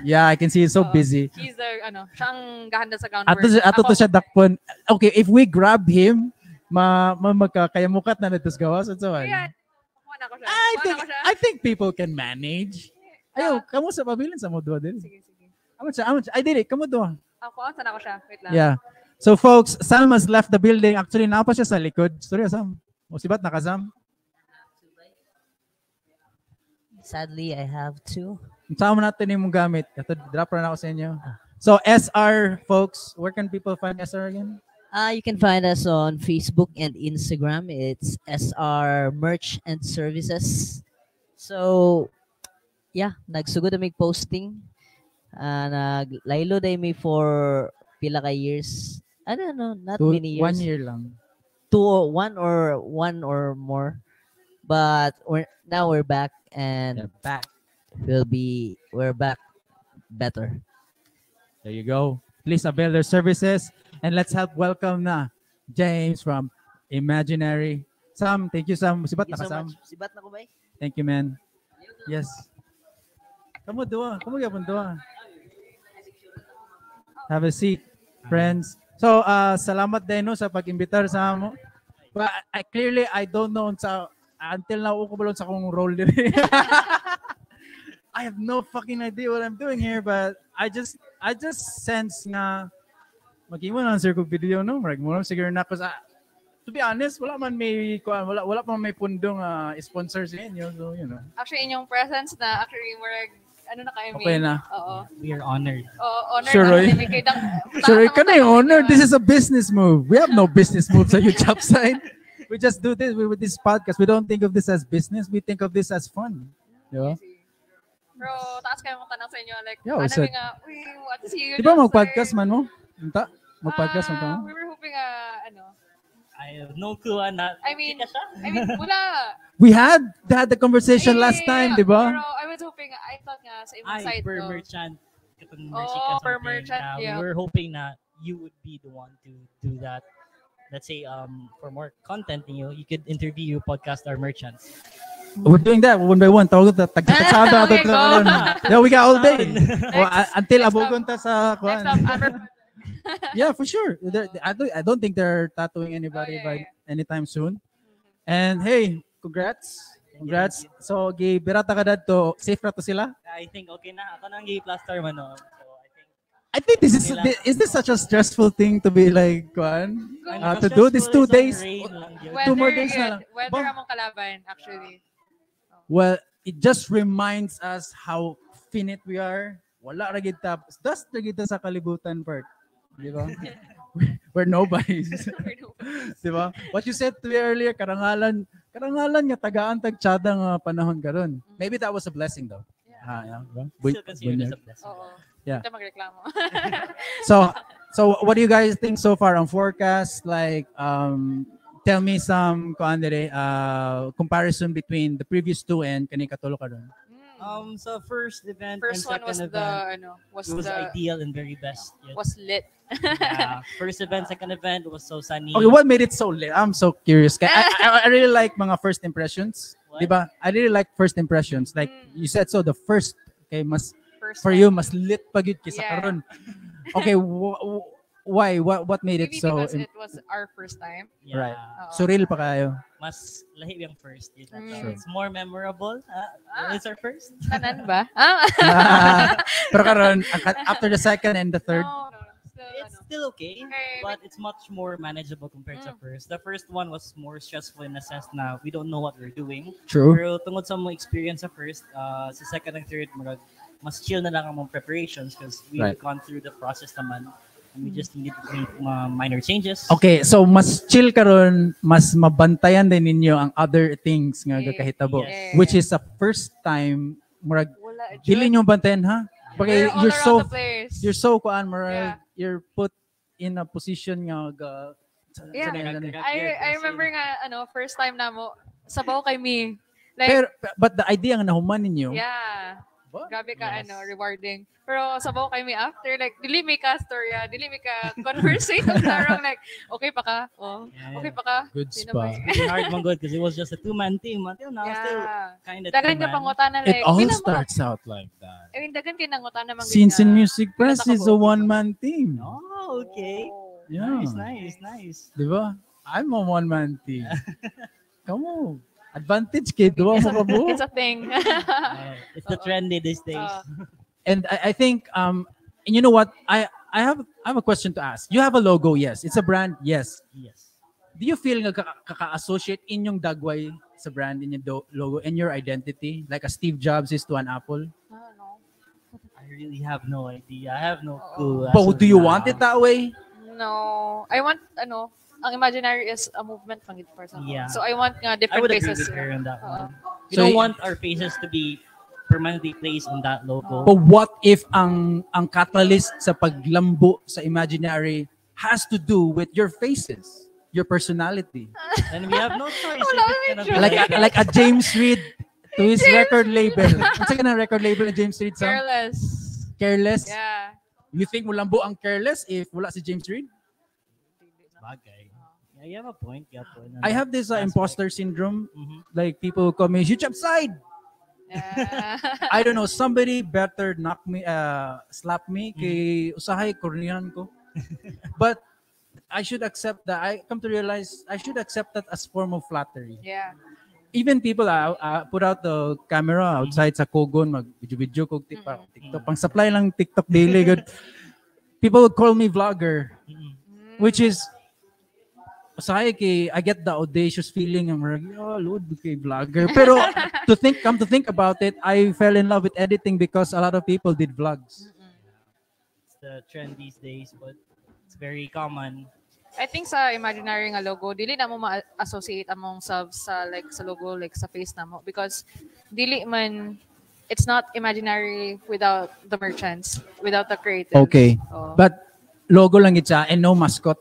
Speaker 2: Yeah, I can see he's so
Speaker 6: Oo.
Speaker 2: busy.
Speaker 6: He's the, ano, siya ang gahanda sa groundwork.
Speaker 2: Ato to
Speaker 6: Ako-
Speaker 2: siya dakpon. Okay, if we grab him, ma magkakayamukat na nito sa gawas at so on.
Speaker 6: Kaya, kuha na ko siya.
Speaker 2: I
Speaker 6: Kuha na
Speaker 2: think
Speaker 6: ko siya.
Speaker 2: I think people can manage. Ayo, kamo sa pabilin sa mo duha din.
Speaker 6: Sige, sige.
Speaker 2: Amo siya, amo siya. Ay dili, kamo duha.
Speaker 6: Ako, saan ako siya? Wait lang.
Speaker 2: Yeah. So folks, Sam has left the building. Actually, naa pa siya sa likod. Sorry, Sam. O sibat na ka, Sam?
Speaker 3: Sadly, I have to.
Speaker 2: Saan mo natin yung gamit? Ito, drop na ako sa inyo. So, SR, folks, where can people find SR again?
Speaker 3: You can find us on Facebook and Instagram. It's SR Merch and Services. So, yeah, nagsugod na mig posting. Naglaylo day mi for pila ka years. I don't know, not many years.
Speaker 2: 1 year lang.
Speaker 3: Two or one or one or more. But we're back and
Speaker 2: back.
Speaker 3: We're back better.
Speaker 2: There you go. Please avail their services and let's help welcome na James from Imaginary. Sam, thank you, Sam. Sibat
Speaker 3: Thank
Speaker 2: na
Speaker 3: you
Speaker 2: ka,
Speaker 3: so
Speaker 2: Sam.
Speaker 3: much. Sibat na ko, bay.
Speaker 2: Thank you, man. Yes. Kamo duha, kamo gyapon duha. Have a seat, friends. So, salamat din no sa pag-imbitar sa amo. But I, clearly I don't know sa until now ko balon sa akong role diri. I have no fucking idea what I'm doing here, but I just sense nga maghimo na lang sir kog video no, murag mo siguro na cause to be honest, wala man may kuan, wala pa man may pundong sponsor sa inyo, so.
Speaker 6: Actually, inyong presence na, actually, murag, ano na kayo,
Speaker 2: Okay na.
Speaker 6: Oo.
Speaker 7: We are honored.
Speaker 6: Oo, honored
Speaker 2: Sure,
Speaker 6: na
Speaker 2: Roy.
Speaker 6: kami kay
Speaker 2: Sure, ka na yung honor. This is a business move. We have no business moves sa YouTube side. We just do this with this podcast. We don't think of this as business. We think of this as fun. Di ba?
Speaker 6: Pero taas kayo mong tanong sa inyo. Like,
Speaker 2: Yeah,
Speaker 6: ano
Speaker 2: said-
Speaker 6: nga, uy, what to see you.
Speaker 2: Di ba
Speaker 6: sir."
Speaker 2: mag-podcast man mo? Unta? Mag-podcast man ka?
Speaker 6: Ah, we were hoping, ano,
Speaker 7: I have no clue on that.
Speaker 6: I mean, wala.
Speaker 2: We had the conversation last time, di ba?
Speaker 6: Pero I was hoping, I thought nga sa imong
Speaker 7: Ay,
Speaker 6: side
Speaker 7: per
Speaker 6: to.
Speaker 7: merchant. Katong
Speaker 6: Oh,
Speaker 7: merchant ka
Speaker 6: per
Speaker 7: something.
Speaker 6: merchant, yeah.
Speaker 7: We were hoping na you would be the one to do that. Let's say for more content you could interview podcast our merchants.
Speaker 2: We're doing that one by one. Tawag ta tag-tagsada
Speaker 6: Okay, go.
Speaker 2: Yeah, we got all day. Well, until abogon ta sa kuan.
Speaker 6: Next up, Amber.
Speaker 2: Yeah, for sure. I don't think they're tattooing anybody
Speaker 6: Oh, yeah,
Speaker 2: by
Speaker 6: yeah.
Speaker 2: anytime soon. And hey, congrats. Congrats. So, gibirata ka dadto. Safe ra to sila?
Speaker 7: I think okay na. Ako nang gi-plaster man no. So I think
Speaker 2: I think this is
Speaker 7: Okay lang.
Speaker 2: is this such a stressful thing to be like kuan? To do this 2 days.
Speaker 7: Rain lang yun.
Speaker 6: Weather,
Speaker 2: Two more days na lang.
Speaker 6: Weather among kalaban, actually.
Speaker 2: Well, it just reminds us how finite we are. Wala ra gid ta. Dust ra gid ta sa kalibutan part. Di ba? We're nobodies. Di ba? What you said to me earlier, karangalan, karangalan nga tagaan tag tsada nga panahon karon. Maybe that was a blessing though.
Speaker 6: Yeah.
Speaker 2: Ah, yeah. Diba?
Speaker 7: Still considered as a blessing.
Speaker 6: Oo.
Speaker 2: Yeah.
Speaker 6: Hindi magreklamo.
Speaker 2: So what do you guys think so far on forecast? Like, tell me some kuan dire, comparison between the previous two and kani katulo karon.
Speaker 7: So first event
Speaker 6: First
Speaker 7: and
Speaker 6: one was
Speaker 7: second
Speaker 6: the,
Speaker 7: event
Speaker 6: ano, was
Speaker 7: it was
Speaker 6: the,
Speaker 7: ideal and very best. Yeah.
Speaker 6: Was lit.
Speaker 7: Yeah. First event, second event was so sunny.
Speaker 2: Okay, what made it so lit? I'm so curious. Kay I really like mga first impressions.
Speaker 7: What?
Speaker 2: Diba? I really like first impressions. Like you said, so the first, okay, mas
Speaker 6: First
Speaker 2: for
Speaker 6: one.
Speaker 2: you mas lit pa gyud kaysa
Speaker 6: Yeah.
Speaker 2: karon. Okay, why? What made it
Speaker 6: Maybe
Speaker 2: so
Speaker 6: because it was our first time.
Speaker 7: Yeah.
Speaker 2: Right.
Speaker 6: Oo.
Speaker 2: Surreal pa kayo?
Speaker 7: Mas lahi yung first. Yun.
Speaker 6: Sure.
Speaker 7: It's more memorable. It's our first.
Speaker 6: Tanan ba? Ah.
Speaker 2: Pero karon after the second and the third,
Speaker 6: No. Still,
Speaker 7: It's
Speaker 6: ano.
Speaker 7: still okay,
Speaker 6: Okay,
Speaker 7: but it's much more manageable compared to first. The first one was more stressful in a sense na we don't know what we're doing.
Speaker 2: True.
Speaker 7: Pero tungod sa mga experience sa first, sa second and third, murag, mas chill na lang ang mga preparations because we've gone through the process naman and we just needed to make mga minor changes.
Speaker 2: Okay, so mas chill karon, mas mabantayan din ninyo ang other things nga gakahitabo,
Speaker 7: Yes.
Speaker 2: which is the first time murag
Speaker 6: Wala,
Speaker 2: dili nyo bantayan ha. Bagay,
Speaker 6: We're all
Speaker 2: you're
Speaker 6: around
Speaker 2: so
Speaker 6: the place.
Speaker 2: you're so kuan murag
Speaker 6: Yeah.
Speaker 2: you're put in a position nga ga
Speaker 6: Yeah. I remember nga ano, first time namo sabaw kay me. Like
Speaker 2: Pero but the idea nga nahuman ninyo.
Speaker 6: Yeah.
Speaker 2: Ba?
Speaker 6: Grabe ka
Speaker 7: Yes.
Speaker 6: ano, rewarding. Pero sabaw kay me after like dili mi ka storya, dili mi ka conversate tarong like okay pa ka? Oh,
Speaker 7: Yeah.
Speaker 6: okay pa ka?
Speaker 2: Good
Speaker 6: Di
Speaker 2: spa.
Speaker 6: naman.
Speaker 7: Really hard man good because it was just a two-man team. Until now, still
Speaker 6: Yeah.
Speaker 7: kind of
Speaker 6: Daghan ka pangutana
Speaker 2: It
Speaker 6: like
Speaker 2: all
Speaker 6: pila mo-
Speaker 2: starts out like that.
Speaker 6: I mean, daghan kay nangutana man gud
Speaker 2: Scenes
Speaker 6: nga.
Speaker 2: and Music Press
Speaker 6: Pila ta
Speaker 2: is a
Speaker 6: kabuok?
Speaker 2: one-man team.
Speaker 7: Oh, okay.
Speaker 6: Oh.
Speaker 2: Yeah.
Speaker 7: Nice, nice, nice.
Speaker 2: Di ba? I'm a one-man team. Come on. Advantage kay duwa mo kabuok.
Speaker 6: It's a thing.
Speaker 7: It's the trendy these days.
Speaker 2: And I think and you know what? I have a question to ask. You have a logo, yes. It's a brand, yes.
Speaker 7: Yes.
Speaker 2: Do you feel nga kaka-associate inyong dagway sa brand, inyong logo, and your identity? Like a Steve Jobs is to an Apple?
Speaker 6: I don't know.
Speaker 7: I really have no idea. I have no clue as
Speaker 2: But
Speaker 7: of
Speaker 2: do you
Speaker 7: now.
Speaker 2: want it that way?
Speaker 6: No. I want, ano, ang imaginary is a movement pang for example.
Speaker 7: Yeah.
Speaker 6: So I want nga
Speaker 7: I
Speaker 6: different
Speaker 7: would agree
Speaker 6: faces.
Speaker 7: with her on that
Speaker 6: Oo.
Speaker 7: one. We
Speaker 2: So
Speaker 7: don't want our faces to be permanently placed on that logo.
Speaker 2: But what if ang catalyst sa paglambo sa imaginary has to do with your faces, your personality?
Speaker 7: Then we have no choice.
Speaker 6: Wala
Speaker 7: if it's gonna be
Speaker 2: Like
Speaker 7: like
Speaker 2: a, like a James Reid to his record label. Unsa ka na record label ni James Reid sa?
Speaker 6: Careless.
Speaker 2: Careless.
Speaker 6: Yeah.
Speaker 2: You think mulambo ang Careless if wala si James Reid?
Speaker 7: Bagay. Yeah, you have a point. You have a point on
Speaker 2: I
Speaker 7: that
Speaker 2: have this
Speaker 7: aspect.
Speaker 2: imposter syndrome.
Speaker 7: Mhm.
Speaker 2: Like people who call me, "Huge Upside."
Speaker 6: Yeah.
Speaker 2: I don't know, somebody better knock me, slap me kay usahay kornihan ko. But I should accept that. I come to realize I should accept that as form of flattery.
Speaker 6: Yeah.
Speaker 2: Even people put out the camera outside sa Kogon, mag video-video ko TikTok, TikTok. Pang supply lang TikTok daily good. People would call me vlogger, which is usahay kay I get the audacious feeling. I'm like, oh, Lord, kay vlogger. Pero to think, come to think about it, I fell in love with editing because a lot of people did vlogs.
Speaker 7: It's the trend these days, but it's very common.
Speaker 6: I think sa imaginary nga logo, dili na mo ma-associate among selves sa like sa logo, like sa face na mo, because dili man, it's not imaginary without the merchants, without the creatives.
Speaker 2: Okay.
Speaker 6: Oh.
Speaker 2: But logo lang gid siya and no mascot.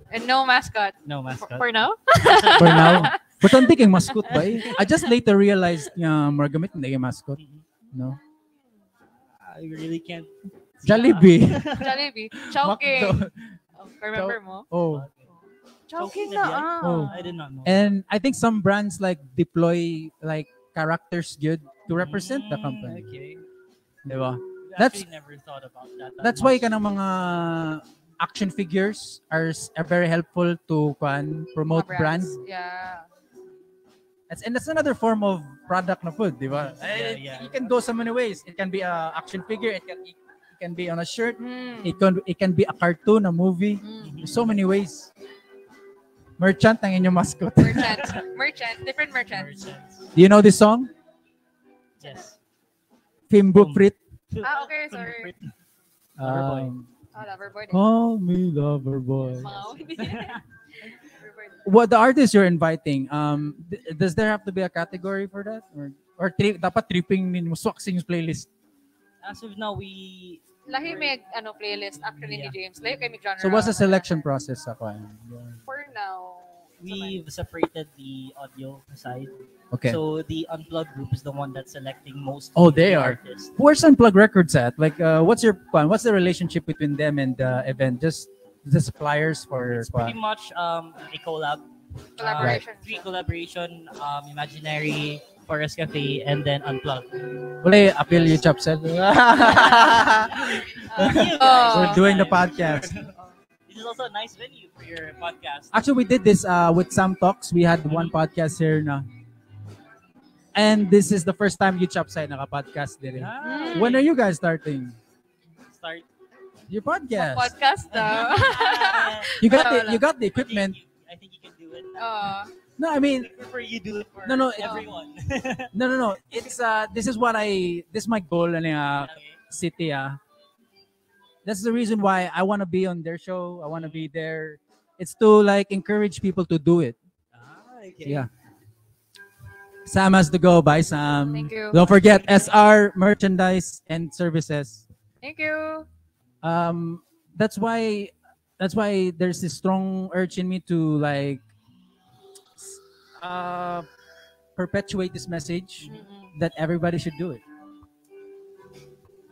Speaker 6: And no mascot.
Speaker 7: No mascot.
Speaker 6: For now?
Speaker 2: For now. But ang kay mascot ba eh? I just later realized nga mura gamit na yung mascot. No?
Speaker 7: I really can't.
Speaker 2: Jollibee.
Speaker 6: Jollibee. Chowking.
Speaker 2: Macdo.
Speaker 6: Oh, remember mo?
Speaker 2: Oh.
Speaker 6: Chowking na. Ah.
Speaker 2: Oh.
Speaker 7: I did not know.
Speaker 2: And I think some brands like deploy like characters good to represent the company.
Speaker 7: Okay.
Speaker 2: Diba?
Speaker 7: I
Speaker 2: That's
Speaker 7: actually never thought about that
Speaker 2: That's why
Speaker 7: much.
Speaker 2: kanang mga action figures are very helpful to kwan, promote
Speaker 6: Mga
Speaker 2: brand.
Speaker 6: brands. Yeah.
Speaker 2: And that's another form of product na food, di ba?
Speaker 7: Yeah,
Speaker 2: Eh,
Speaker 7: yeah.
Speaker 2: You can go so many ways. It can be a action figure. It can be on a shirt.
Speaker 6: Mm.
Speaker 2: It can be a cartoon, a movie. There's so many ways. Merchant ang inyong mascot.
Speaker 6: Merchant. Merchant. Different merchants.
Speaker 2: Do you know this song?
Speaker 7: Yes.
Speaker 2: Fimbo Frit.
Speaker 6: Ah, okay. Sorry.
Speaker 7: Loverboy.
Speaker 6: Oh, Loverboy.
Speaker 2: Call me lover boy.
Speaker 6: Mga
Speaker 2: What the artists you're inviting, does there have to be a category for that? Or dapat tripping ninyo, swak sa inyong playlist?
Speaker 7: As of now, we
Speaker 6: Lahi may ano playlist actually ni James. Lahi kay may genre.
Speaker 2: So what's the selection process sa kwan?
Speaker 6: For now,
Speaker 7: we've separated the audio side.
Speaker 2: Okay.
Speaker 7: So the Unplugged group is the one that's selecting most.
Speaker 2: Oh,
Speaker 7: of
Speaker 2: they
Speaker 7: the
Speaker 2: are.
Speaker 7: artists.
Speaker 2: Where's Unplugged Records at? Like, what's your kwan? What's the relationship between them and the event? Just the suppliers for
Speaker 7: It's pretty
Speaker 2: kwan?
Speaker 7: much a collab.
Speaker 6: Collaboration.
Speaker 7: Three collaboration, Imaginary, Forest Cafe, and then Unplugged.
Speaker 2: Wala yung appeal yung chop sell. We're doing the podcast.
Speaker 7: This is also a nice venue for your podcast.
Speaker 2: Actually, we did this with Sam Talks. We had one podcast here na. And this is the first time you chop side naka-podcast din.
Speaker 7: Ah.
Speaker 2: When are you guys starting?
Speaker 7: Start.
Speaker 2: Your podcast.
Speaker 6: Podcast daw.
Speaker 2: You got the equipment.
Speaker 7: I think you can do it.
Speaker 2: No, I mean,
Speaker 7: for you do it for
Speaker 2: No,
Speaker 7: everyone.
Speaker 2: No. It's this is what I this is my goal in city ah. That's the reason why I want to be on their show. I want to be there. It's to like encourage people to do it.
Speaker 7: Okay.
Speaker 2: Yeah. Sam has to go. Bye, Sam.
Speaker 6: Thank you.
Speaker 2: Don't forget SR merchandise and services.
Speaker 6: Thank you.
Speaker 2: That's why there's this strong urge in me to like perpetuate this message that everybody should do it.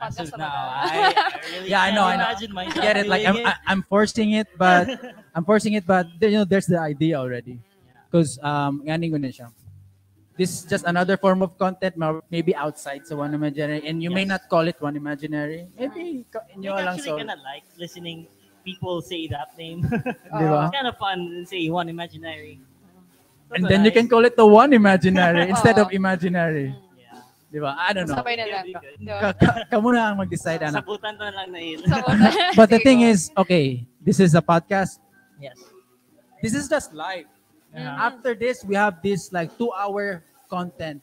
Speaker 7: As of
Speaker 6: Podcast
Speaker 7: now,
Speaker 6: na ba?
Speaker 7: I really
Speaker 2: Yeah, I know, I
Speaker 7: can't
Speaker 2: know.
Speaker 7: imagine myself
Speaker 2: Get it? Like
Speaker 7: doing it.
Speaker 2: I'm forcing it, but I'm forcing it, but there's the idea already. Because nganing ko na siya. This is just another form of content, maybe outside sa One Imaginary, and you may not call it One Imaginary. Maybe inyo
Speaker 7: I
Speaker 2: lang
Speaker 7: actually
Speaker 2: so.
Speaker 7: kind of like listening people say that name.
Speaker 2: Di ba?
Speaker 7: It's kind of fun to say One Imaginary.
Speaker 2: And then you can call it the One Imaginary instead of Imaginary. Di ba? I don't know.
Speaker 6: Sabay na lang. Diba?
Speaker 2: Kamu na ang mag-decide, anak.
Speaker 7: Sabutan to na lang na yun.
Speaker 2: But the thing is, okay, this is a podcast.
Speaker 7: Yes.
Speaker 2: This is just live. After this, we have this like 2-hour content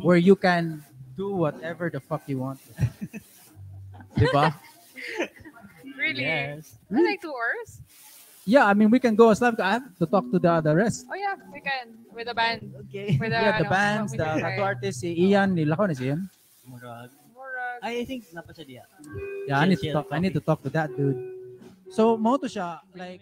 Speaker 2: where you can do whatever the fuck you want. Diba?
Speaker 6: Really?
Speaker 7: Yes.
Speaker 6: I like 2 hours?
Speaker 2: Yeah, I mean, we can go as live. I have to talk to the rest.
Speaker 6: Oh yeah, we can. With the band.
Speaker 7: Okay.
Speaker 6: With the,
Speaker 2: Yeah, the
Speaker 6: ano,
Speaker 2: bands, the
Speaker 6: with
Speaker 2: tattoo artist, si Ian, nila ko na si Ian.
Speaker 7: Murag.
Speaker 6: Murag.
Speaker 7: I think napa siya diya.
Speaker 2: Yeah, I
Speaker 7: Chill,
Speaker 2: need to
Speaker 7: chill,
Speaker 2: talk. I need to talk to that dude. So, mo to siya, like,